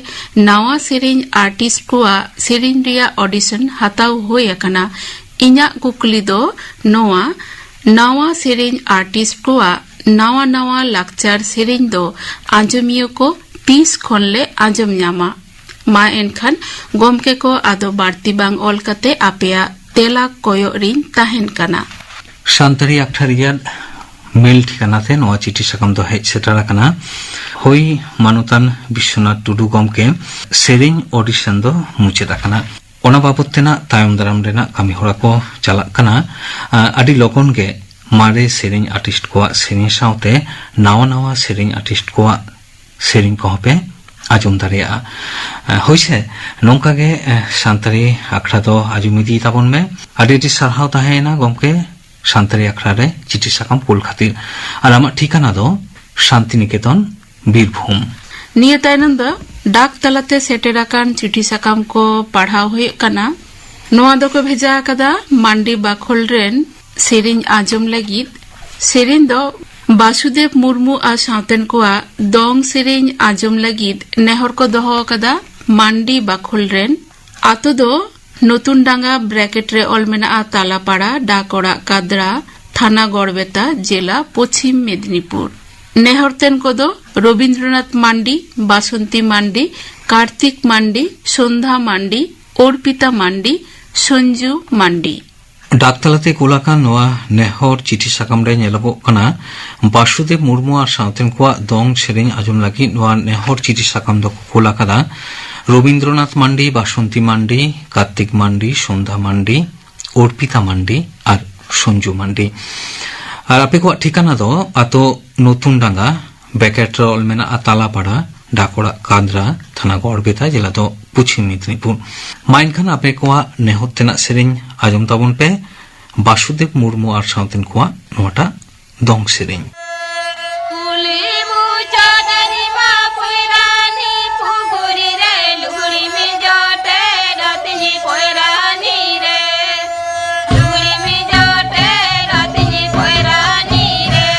ᱱᱟᱣᱟ ᱥᱮᱨᱮᱧ ᱟᱨᱴᱤᱥᱴ ᱠᱚᱣᱟᱜ ᱥᱮᱨᱮᱧ ᱨᱮᱭᱟᱜ ᱚᱰᱤᱥᱚᱱ ᱦᱟᱛᱟᱣ ᱦᱩᱭ ᱟᱠᱟᱱᱟ᱾ ᱤᱧᱟᱹᱜ ᱠᱩᱠᱞᱤ ᱫᱚ ᱱᱚᱣᱟ, ᱱᱟᱣᱟ ᱥᱮᱨᱮᱧ ᱟᱨᱴᱤᱥᱴ ᱠᱚᱣᱟᱜ ᱱᱟᱣᱟ ᱱᱟᱣᱟ ᱞᱟᱠᱪᱟᱨ ᱥᱮᱨᱮᱧ ᱫᱚ ᱟᱸᱡᱚᱢᱤᱭᱟᱹ ᱠᱚ ᱛᱤᱥ ᱠᱷᱚᱱ ᱞᱮ ᱟᱸᱡᱚᱢ ᱧᱟᱢᱟ? ᱢᱟ ᱮᱱᱠᱷᱟᱱ ᱜᱚᱢᱠᱮ ᱠᱚ, ᱟᱫᱚ ᱵᱟᱹᱲᱛᱤ ᱵᱟᱝ ᱚᱞ ᱠᱟᱛᱮ ᱟᱯᱮᱭᱟᱜ ᱛᱮᱞᱟ ᱠᱚᱭᱚᱜ ᱨᱤᱧ ᱛᱟᱦᱮᱱ ᱠᱟᱱᱟ᱾ ᱥᱟᱱᱛᱟᱲᱤ ᱟᱠᱷᱲᱟ ᱨᱮᱭᱟᱜ ᱢᱮᱞ ᱴᱷᱤᱠᱟᱱᱟ ᱛᱮ ᱱᱚᱣᱟ ᱪᱤᱴᱷᱤ ᱥᱟᱠᱟᱢ ᱫᱚ ᱦᱮᱡ ᱥᱮᱴᱮᱨ ᱟᱠᱟᱱᱟ᱾ ᱦᱳᱭ, ᱢᱟᱱᱚᱛᱟᱱ ᱵᱤᱥᱥᱚᱱᱟᱛᱷ ᱴᱩᱰᱩ ᱜᱚᱢᱠᱮ, ᱥᱮᱨᱮᱧ ᱚᱰᱤᱥᱚᱱ ᱫᱚ ᱢᱩᱪᱟᱹᱫ ᱟᱠᱟᱱᱟ᱾ ᱚᱱᱟ ᱵᱟᱵᱚᱛ ᱛᱮᱱᱟᱜ ᱛᱟᱭᱚᱢ ᱫᱟᱨᱟᱢ ᱨᱮᱱᱟᱜ ᱠᱟᱹᱢᱤ ᱦᱚᱨᱟ ᱠᱚ ᱪᱟᱞᱟᱜ ᱠᱟᱱᱟ᱾ ᱟ, ᱟᱹᱰᱤ ᱞᱚᱜᱚᱱ ᱜᱮ ᱢᱟᱨᱮ ᱥᱮᱨᱮᱧ ᱟᱨᱴᱤᱥᱴ ᱠᱚᱣᱟᱜ ᱥᱮᱨᱮᱧ ᱥᱟᱶᱛᱮ ᱱᱟᱣᱟ ᱱᱟᱣᱟ ᱥᱮᱨᱮᱧ ᱟᱨᱴᱤᱥᱴ ᱠᱚᱣᱟᱜ ᱥᱮᱨᱮᱧ ᱠᱚᱦᱚᱸ ᱯᱮ ᱟᱸᱡᱚᱢ ᱫᱟᱲᱮᱭᱟᱜᱼᱟ᱾ ᱟ, ᱦᱳᱭ ᱥᱮ, ᱱᱚᱝᱠᱟ ᱜᱮ, ᱮ, ᱥᱟᱱᱛᱟᱲᱤ ᱟᱠᱷᱲᱟ ᱫᱚ ᱟᱸᱡᱚᱢ ᱤᱫᱤ ᱛᱟᱵᱚᱱ ᱢᱮ᱾ ᱟᱹᱰᱤ ᱟᱹᱰᱤ ᱥᱟᱨᱦᱟᱣ ᱛᱟᱦᱮᱸᱭᱮᱱᱟ ᱜᱚᱢᱠᱮ, ᱥᱟᱱᱛᱟᱲᱤ ᱟᱠᱷᱲᱟ ᱨᱮ ᱪᱤᱴᱷᱤ ᱥᱟᱠᱟᱢ ᱠᱩᱞ ᱠᱷᱟᱹᱛᱤᱨ᱾ ᱟᱨ ᱟᱢᱟᱜ ᱴᱷᱤᱠᱟᱱᱟ ᱫᱚ ᱥᱟᱱᱛᱤᱱᱤᱠᱮᱛᱚᱱ, ᱵᱤᱨᱵᱷᱩᱢ᱾ ᱱᱤᱭᱟᱹ ᱛᱟᱭᱱᱚᱢ ᱫᱚ ᱰᱟᱠ ᱛᱟᱞᱟᱛᱮ ᱥᱮᱴᱮᱨ ᱟᱠᱟᱱ ᱪᱤᱴᱷᱤ ᱥᱟᱠᱟᱢ ᱠᱚ ᱯᱟᱲᱦᱟᱣ ᱦᱩᱭᱩᱜ ᱠᱟᱱᱟ᱾ ᱱᱚᱣᱟ ᱫᱚᱠᱚ ᱵᱷᱮᱡᱟ ᱟᱠᱟᱫᱟ ᱢᱟᱱᱰᱤ ᱵᱟᱠᱷᱳᱞ ᱨᱮᱱ ᱥᱮᱨᱮᱧ ᱟᱸᱡᱚᱢ ᱞᱟᱹᱜᱤᱫ᱾ ᱥᱮᱨᱮᱧ ᱫᱚ ᱵᱟᱥᱩᱫᱮᱵ ᱢᱩᱨᱢᱩ ᱟᱨ ᱥᱟᱶᱛᱮᱱ ᱠᱚᱣᱟᱜ ᱫᱚᱝ ᱥᱮᱨᱮᱧ ᱟᱸᱡᱚᱢ ᱞᱟᱹᱜᱤᱫ ᱱᱮᱦᱚᱨ ᱠᱚ ᱫᱚᱦᱚ ᱟᱠᱟᱫᱟ ᱢᱟᱱᱰᱤ ᱵᱟᱠᱷᱳᱞ ᱨᱮᱱ᱾ ᱟᱛᱳ ᱫᱚ ᱱᱚᱛᱩᱱ ᱰᱟᱸᱜᱟ, ᱵᱨᱮᱠᱮᱴ ᱨᱮ ᱚᱞ ᱢᱮᱱᱟᱜᱼᱟ ᱛᱟᱞᱟᱯᱟᱲᱟ, ᱰᱟᱠ ᱚᱲᱟᱜ ᱠᱟᱫᱽᱨᱟ, ᱛᱷᱟᱱᱟ ᱜᱚᱲᱵᱮᱛᱟ, ᱡᱮᱞᱟ ᱯᱚᱪᱷᱤᱢ ᱢᱮᱫᱤᱱᱤᱯᱩᱨ᱾ ᱱᱮᱦᱚᱨ ᱛᱮᱱ ᱠᱚᱫᱚ ᱨᱚᱵᱤᱱᱫᱨᱚᱱᱟᱛᱷ ᱢᱟᱱᱰᱤ, ᱵᱟᱥᱚᱱᱛᱤ ᱢᱟᱱᱰᱤ, ᱠᱟᱨᱛᱤᱠ ᱢᱟᱱᱰᱤ, ᱥᱚᱱᱫᱷᱟ ᱢᱟᱱᱰᱤ, ᱚᱨᱯᱤᱛᱟ ᱢᱟᱱᱰᱤ, ᱥᱚᱧᱡᱩ ᱢᱟᱱᱰᱤ᱾ ᱰᱟᱠ ᱛᱟᱞᱟᱛᱮ ᱠᱩᱞ ᱟᱠᱟᱱ ᱱᱚᱣᱟ ᱱᱮᱦᱚᱨ ᱪᱤᱴᱷᱤ ᱥᱟᱠᱟᱢ ᱨᱮ ᱧᱮᱞᱚᱜᱚᱜ ᱠᱟᱱᱟ, ᱵᱟᱥᱩᱫᱮᱵ ᱢᱩᱨᱢᱩ ᱟᱨ ᱥᱟᱶᱛᱮᱱ ᱠᱚᱣᱟᱜ ᱫᱚᱝ ᱥᱮᱨᱮᱧ ᱟᱸᱡᱚᱢ ᱞᱟᱹᱜᱤᱫ ᱱᱚᱣᱟ ᱱᱮᱦᱚᱨ ᱪᱤᱴᱷᱤ ᱥᱟᱠᱟᱢ ᱫᱚᱠᱚ ᱠᱩᱞ ᱟᱠᱟᱫᱟ ᱨᱚᱵᱤᱱᱫᱨᱚᱱᱟᱛᱷ ᱢᱟᱱᱰᱤ, ᱵᱟᱥᱚᱱᱛᱤ ᱢᱟᱱᱰᱤ, ᱠᱟᱨᱛᱤᱠ ᱢᱟᱱᱰᱤ, ᱥᱚᱱᱫᱷᱟ ᱢᱟᱱᱰᱤ, ᱚᱨᱯᱤᱛᱟ ᱢᱟᱱᱰᱤ ᱟᱨ ᱥᱚᱧᱡᱩ ᱢᱟᱱᱰᱤ᱾ ᱟᱨ ᱟᱯᱮ ᱠᱚᱣᱟᱜ ᱴᱷᱤᱠᱟᱱᱟ ᱫᱚ ᱟᱛᱳ ᱱᱚᱛᱩᱱ ᱰᱟᱸᱜᱟ, ᱵᱮᱠᱮᱴ ᱨᱮ ᱚᱞ ᱢᱮᱱᱟᱜᱼᱟ ᱛᱟᱞᱟᱯᱟᱲᱟ, ᱰᱟᱠᱚᱲᱟ ᱠᱟᱫᱽᱨᱟ, ᱛᱷᱟᱱᱟ ᱜᱚᱲᱵᱮᱛᱟ, ᱡᱮᱞᱟ ᱫᱚ ᱯᱚᱪᱷᱤᱢ ᱢᱮᱫᱽᱱᱤᱯᱩᱨ᱾ ᱢᱟ ᱮᱱᱠᱷᱟᱱ ᱟᱯᱮ ᱠᱚᱣᱟᱜ ᱱᱮᱦᱚᱨ ᱛᱮᱱᱟᱜ ᱥᱮᱨᱮᱧ ᱟᱸᱡᱚᱢ ᱛᱟᱵᱚᱱ ᱯᱮ, ᱵᱟᱥᱩᱫᱮᱵ ᱢᱩᱨᱢᱩ ᱟᱨ ᱥᱟᱶᱛᱮᱱ ᱠᱚᱣᱟᱜ ᱱᱚᱣᱟᱴᱟᱜ ᱫᱚᱝ ᱥᱮᱨᱮᱧ᱾ ᱠᱩᱞᱦᱤ ᱢᱩᱪᱟᱹᱫ ᱨᱮᱢᱟ ᱯᱚᱭᱨᱟᱱᱤ ᱯᱩᱠᱷᱩᱨᱤ ᱨᱮ ᱞᱩᱜᱽᱲᱤ ᱢᱮ ᱡᱚᱴᱮᱫ ᱟᱹᱛᱤᱧ ᱯᱚᱭᱨᱟᱱᱤ ᱨᱮ᱾ ᱞᱩᱜᱽᱲᱤ ᱢᱮ ᱡᱚᱴᱮᱫ ᱟᱹᱛᱤᱧ ᱯᱚᱭᱨᱟᱱᱤ ᱨᱮ᱾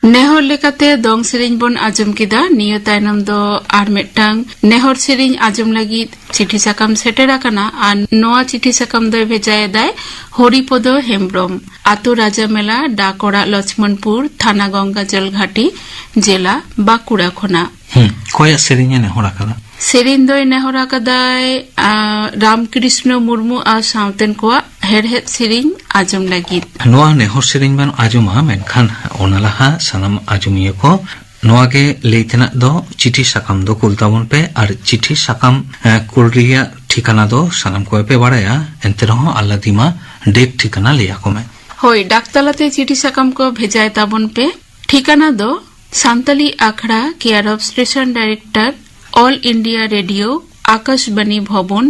ᱱᱮᱦᱚᱨ ᱞᱮᱠᱟᱛᱮ ᱫᱚᱝ ᱥᱮᱨᱮᱧ ᱵᱚᱱ ᱟᱸᱡᱚᱢ ᱠᱮᱫᱟ᱾ ᱱᱤᱭᱟᱹ ᱛᱟᱭᱱᱚᱢ ᱫᱚ ᱟᱨ ᱢᱤᱫᱴᱟᱝ ᱱᱮᱦᱚᱨ ᱥᱮᱨᱮᱧ ᱟᱸᱡᱚᱢ ᱞᱟᱹᱜᱤᱫ ᱪᱤᱴᱷᱤ ᱥᱟᱠᱟᱢ ᱥᱮᱴᱮᱨ ᱟᱠᱟᱱᱟ, ᱟᱨ ᱱᱚᱣᱟ ᱪᱤᱴᱷᱤ ᱥᱟᱠᱟᱢ ᱫᱚᱭ ᱵᱷᱮᱡᱟᱭᱮᱫᱟᱭ ᱦᱚᱨᱤᱯᱚᱫᱚ ᱦᱮᱢᱵᱽᱨᱚᱢ, ᱟᱛᱳ ᱨᱟᱡᱟ ᱢᱮᱞᱟ, ᱰᱟᱠ ᱚᱲᱟᱜ ᱞᱚᱪᱷᱢᱚᱱᱯᱩᱨ, ᱛᱷᱟᱱᱟ ᱜᱚᱝᱜᱟᱡᱚᱞ ᱜᱷᱟᱴᱤ, ᱡᱮᱞᱟ ᱵᱟᱸᱠᱩᱲᱟ ᱠᱷᱚᱱᱟᱜ᱾ ᱦᱩᱸ, ᱚᱠᱚᱭᱟᱜ ᱥᱮᱨᱮᱧ ᱮ ᱱᱮᱦᱚᱨ ᱟᱠᱟᱫᱟ? ᱥᱮᱨᱮᱧ ᱫᱚᱭ ᱱᱮᱦᱚᱨ ᱟᱠᱟᱫᱟᱭ, ᱟ, ᱨᱟᱢᱠᱨᱤᱥᱱᱚ ᱢᱩᱨᱢᱩ ᱟᱨ ᱥᱟᱶᱛᱮᱱ ᱠᱚᱣᱟᱜ ᱦᱮᱲᱦᱮᱫ ᱥᱮᱨᱮᱧ ᱟᱸᱡᱚᱢ ᱞᱟᱹᱜᱤᱫ᱾ ᱱᱚᱣᱟ ᱱᱮᱦᱚᱨ ᱥᱮᱨᱮᱧ ᱵᱚᱱ ᱟᱸᱡᱚᱢᱟ, ᱢᱮᱱᱠᱷᱟᱱ ᱚᱱᱟ ᱞᱟᱦᱟ ᱥᱟᱱᱟᱢ ᱟᱸᱡᱚᱢᱤᱭᱟᱹ ᱠᱚ ᱱᱚᱣᱟ ᱜᱮ ᱞᱟᱹᱭ ᱛᱮᱱᱟᱜ ᱫᱚ, ᱪᱤᱴᱷᱤ ᱥᱟᱠᱟᱢ ᱫᱚ ᱠᱩᱞ ᱛᱟᱵᱚᱱ ᱯᱮ, ᱟᱨ ᱪᱤᱴᱷᱤ ᱥᱟᱠᱟᱢ, ᱮ, ᱠᱩᱞ ᱨᱮᱭᱟᱜ ᱴᱷᱤᱠᱟᱱᱟ ᱫᱚ ᱥᱟᱱᱟᱢ ᱠᱚᱜᱮ ᱯᱮ ᱵᱟᱲᱟᱭᱟ, ᱮᱱᱛᱮ ᱨᱮᱦᱚᱸ ᱟᱞᱞᱟᱫᱤᱢᱟ ᱰᱮᱠ ᱴᱷᱤᱠᱟᱱᱟ ᱞᱟᱹᱭ ᱟᱠᱚ ᱢᱮ᱾ ᱦᱳᱭ, ᱰᱟᱠ ᱛᱟᱞᱟᱛᱮ ᱪᱤᱴᱷᱤ ᱥᱟᱠᱟᱢ ᱠᱚ ᱵᱷᱮᱡᱟᱭ ᱛᱟᱵᱚᱱ ᱯᱮ᱾ ᱴᱷᱤᱠᱟᱱᱟ ᱫᱚ ᱥᱟᱱᱛᱟᱞᱤ ᱟᱠᱷᱲᱟ, care of station director, All India Radio, Akashvani Bhavan,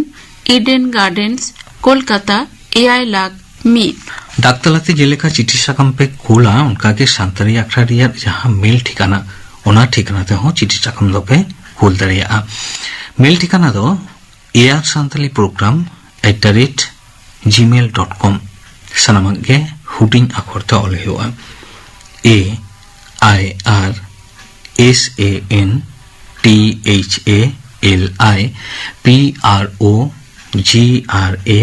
Eden gardens, Kolkata, ᱮᱭᱟᱭ ᱞᱟᱠᱷ ᱢᱤᱫ᱾ ᱰᱟᱠ ᱛᱟᱞᱟᱛᱮ ᱡᱮᱞᱮᱠᱟ ᱪᱤᱴᱷᱤ ᱥᱟᱠᱟᱢ ᱯᱮ ᱠᱩᱞᱟ, ᱚᱱᱠᱟᱜᱮ ᱥᱟᱱᱛᱟᱲᱤ ᱟᱠᱷᱲᱟ ᱨᱮᱭᱟᱜ ᱡᱟᱦᱟᱸ ᱢᱮᱞ ᱴᱷᱤᱠᱟᱱᱟ, ᱚᱱᱟ ᱴᱷᱤᱠᱟᱱᱟ ᱛᱮᱦᱚᱸ ᱪᱤᱴᱷᱤ ᱥᱟᱠᱟᱢ ᱫᱚᱯᱮ ᱠᱩᱞ ᱫᱟᱲᱮᱭᱟᱜᱼᱟ᱾ ᱢᱮᱞ ᱴᱷᱤᱠᱟᱱᱟ ᱫᱚ ᱮᱭᱟᱨ Santali programme at the rate Gmail dot com. ᱥᱟᱱᱟᱢᱟᱜ ᱜᱮ ᱦᱩᱰᱤᱧ ᱟᱠᱷᱚᱨ ᱛᱮ ᱚᱞ ᱦᱩᱭᱩᱜᱼᱟ᱾ ᱮ ᱟᱭ ᱟᱨ S A N T H A L I P R O G R A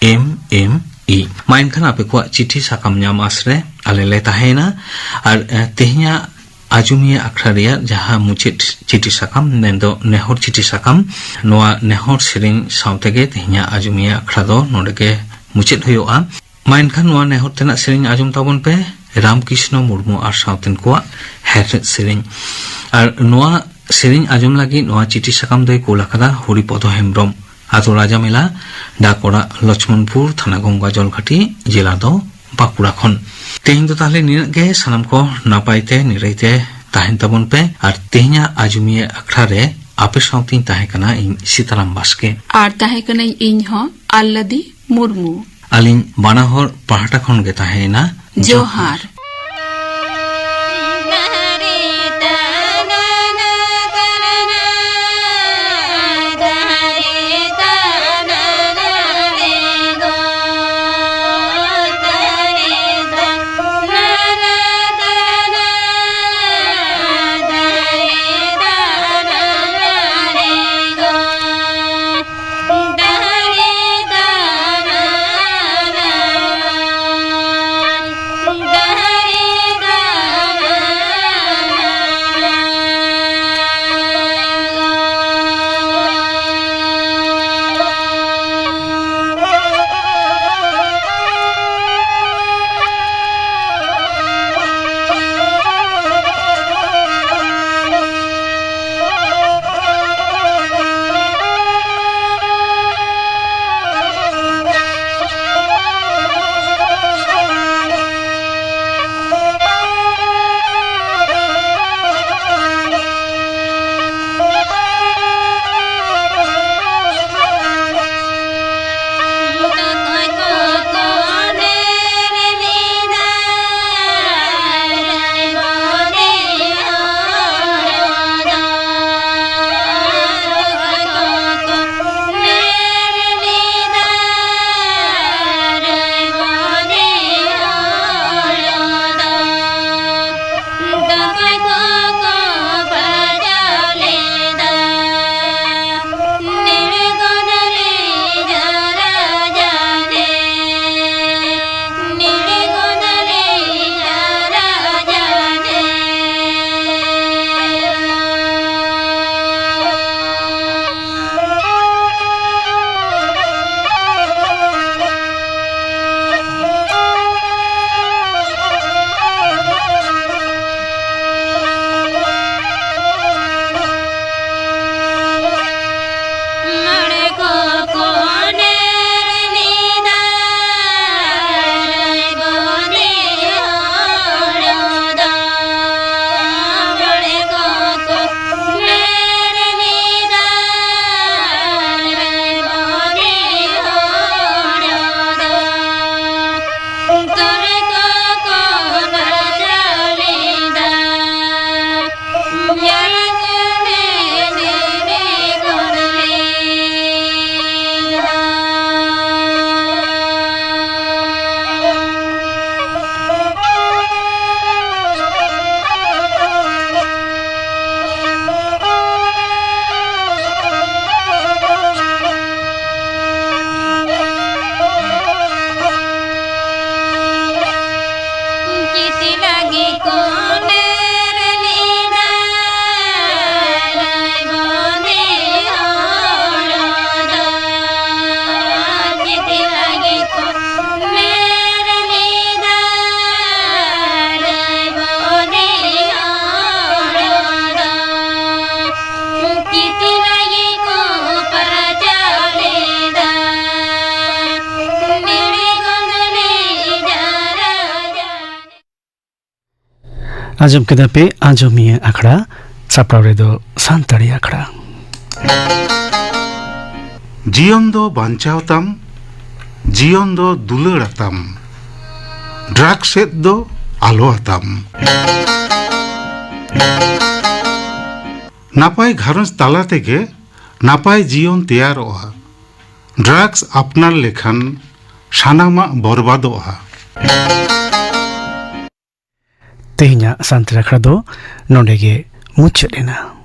M M E. ᱢᱟ ᱮᱱᱠᱷᱟᱱ ᱟᱯᱮ ᱠᱚᱣᱟᱜ ᱪᱤᱴᱷᱤ ᱥᱟᱠᱟᱢ ᱧᱟᱢ ᱟᱥ ᱨᱮ ᱟᱞᱮ ᱞᱮ ᱛᱟᱦᱮᱸᱭᱮᱱᱟ᱾ ᱟᱨ, ᱮ, ᱛᱮᱦᱮᱧᱟᱜ ᱟᱡᱚᱢᱤᱭᱟᱹ ᱟᱠᱷᱲᱟ ᱨᱮᱭᱟᱜ ᱡᱟᱦᱟᱸ ᱢᱩᱪᱟᱹᱫ ᱪᱤᱴᱷᱤ ᱥᱟᱠᱟᱢ, ᱢᱮᱱᱫᱚ ᱱᱮᱦᱚᱨ ᱪᱤᱴᱷᱤ ᱥᱟᱠᱟᱢ, ᱱᱚᱣᱟ ᱱᱮᱦᱚᱨ ᱥᱮᱨᱮᱧ ᱥᱟᱶ ᱛᱮᱜᱮ ᱛᱮᱦᱮᱧᱟᱜ ᱟᱡᱚᱢᱤᱭᱟᱹ ᱟᱠᱷᱲᱟ ᱫᱚ ᱱᱚᱰᱮ ᱜᱮ ᱢᱩᱪᱟᱹᱫ ᱦᱩᱭᱩᱜᱼᱟ᱾ ᱢᱟ ᱮᱱᱠᱷᱟᱱ ᱱᱚᱣᱟ ᱱᱮᱦᱚᱨ ᱛᱮᱱᱟᱜ ᱥᱮᱨᱮᱧ ᱟᱸᱡᱚᱢ ᱛᱟᱵᱚᱱ ᱯᱮ, ᱨᱟᱢᱠᱨᱤᱥᱱᱚ ᱢᱩᱨᱢᱩ ᱟᱨ ᱥᱟᱶᱛᱮᱱ ᱠᱚᱣᱟᱜ ᱦᱮᱲᱦᱮᱫ ᱥᱮᱨᱮᱧ᱾ ᱟᱨ ᱱᱚᱣᱟ ᱥᱮᱨᱮᱧ ᱟᱸᱡᱚᱢ ᱞᱟᱹᱜᱤᱫ ᱱᱚᱣᱟ ᱪᱤᱴᱷᱤ ᱥᱟᱠᱟᱢ ᱫᱚᱭ ᱠᱳᱞ ᱟᱠᱟᱫᱟ ᱦᱚᱨᱤᱯᱚᱫᱚ ᱦᱮᱢᱵᱽᱨᱚᱢ, ᱟᱛᱳ ᱨᱟᱡᱟᱢᱮᱞᱟ, ᱰᱟᱠ ᱚᱲᱟᱜ ᱞᱚᱪᱷᱢᱚᱱᱯᱩᱨ, ᱛᱷᱟᱱᱟ ᱜᱚᱝᱜᱟᱡᱚᱞ ᱜᱷᱟᱴᱤ, ᱡᱮᱞᱟ ᱫᱚ ᱵᱟᱸᱠᱩᱲᱟ ᱠᱷᱚᱱ᱾ ᱛᱮᱦᱮᱧ ᱫᱚ ᱛᱟᱦᱞᱮ ᱱᱤᱱᱟᱹᱜ ᱜᱮ᱾ ᱥᱟᱱᱟᱢ ᱠᱚ ᱱᱟᱯᱟᱭ ᱛᱮ ᱱᱤᱨᱟᱹᱭ ᱛᱮ ᱛᱟᱦᱮᱱ ᱛᱟᱵᱚᱱ ᱯᱮ᱾ ᱟᱨ ᱛᱮᱦᱮᱧᱟᱜ ᱟᱡᱚᱢᱤᱭᱟᱹ ᱟᱠᱷᱲᱟ ᱨᱮ ᱟᱯᱮ ᱥᱟᱶᱛᱮᱧ ᱛᱟᱦᱮᱸ ᱠᱟᱱᱟ ᱤᱧ ᱥᱤᱛᱟᱨᱟᱢ ᱵᱟᱥᱠᱮ᱾ ᱟᱨ ᱛᱟᱦᱮᱸ ᱠᱟᱹᱱᱟᱹᱧ ᱤᱧ ᱦᱚᱸ, ᱟᱞᱞᱟᱫᱤ ᱢᱩᱨᱢᱩ᱾ ᱟᱹᱞᱤᱧ ᱵᱟᱱᱟ ᱦᱚᱲ ᱯᱟᱦᱴᱟ ᱠᱷᱚᱱ ᱜᱮ ᱛᱟᱦᱮᱸᱭᱮᱱᱟ ᱡᱚᱦᱟᱨ᱾ ᱡᱚᱦᱟᱨ᱾ ᱟᱸᱡᱚᱢ ᱠᱮᱫᱟ ᱯᱮ ᱟᱸᱡᱚᱢᱤᱭᱟᱹ ᱟᱠᱷᱲᱟ, ᱥᱟᱯᱲᱟᱣ ᱨᱮᱫᱚ ᱥᱟᱱᱛᱟᱲᱤ ᱟᱠᱷᱲᱟ᱾ ᱡᱤᱭᱚᱱ ᱫᱚ ᱵᱟᱧᱪᱟᱣ ᱛᱟᱢ, ᱡᱤᱭᱚᱱ ᱫᱚ ᱫᱩᱞᱟᱹᱲ ᱟᱛᱟᱢ, ᱰᱨᱟᱜᱽ ᱥᱮᱫ ᱫᱚ ᱟᱞᱚ ᱟᱛᱟᱢ᱾ ᱱᱟᱯᱟᱭ ᱜᱷᱟᱨᱚᱸᱡᱽ ᱛᱟᱞᱟ ᱛᱮᱜᱮ ᱱᱟᱯᱟᱭ ᱡᱤᱭᱚᱱ ᱛᱮᱭᱟᱨᱚᱜᱼᱟ᱾ ᱰᱨᱟᱜᱽᱥ ᱟᱯᱱᱟᱨ ᱞᱮᱠᱷᱟᱱ ᱥᱟᱱᱟᱢᱟᱜ ᱵᱚᱨᱵᱟᱫᱚᱜᱼᱟ᱾ ᱛᱮᱦᱮᱧᱟᱜ ᱥᱟᱱᱛᱟᱲ ᱟᱠᱷᱲᱟ ᱫᱚ ᱱᱚᱰᱮ ᱜᱮ ᱢᱩᱪᱟᱹᱫ ᱮᱱᱟ᱾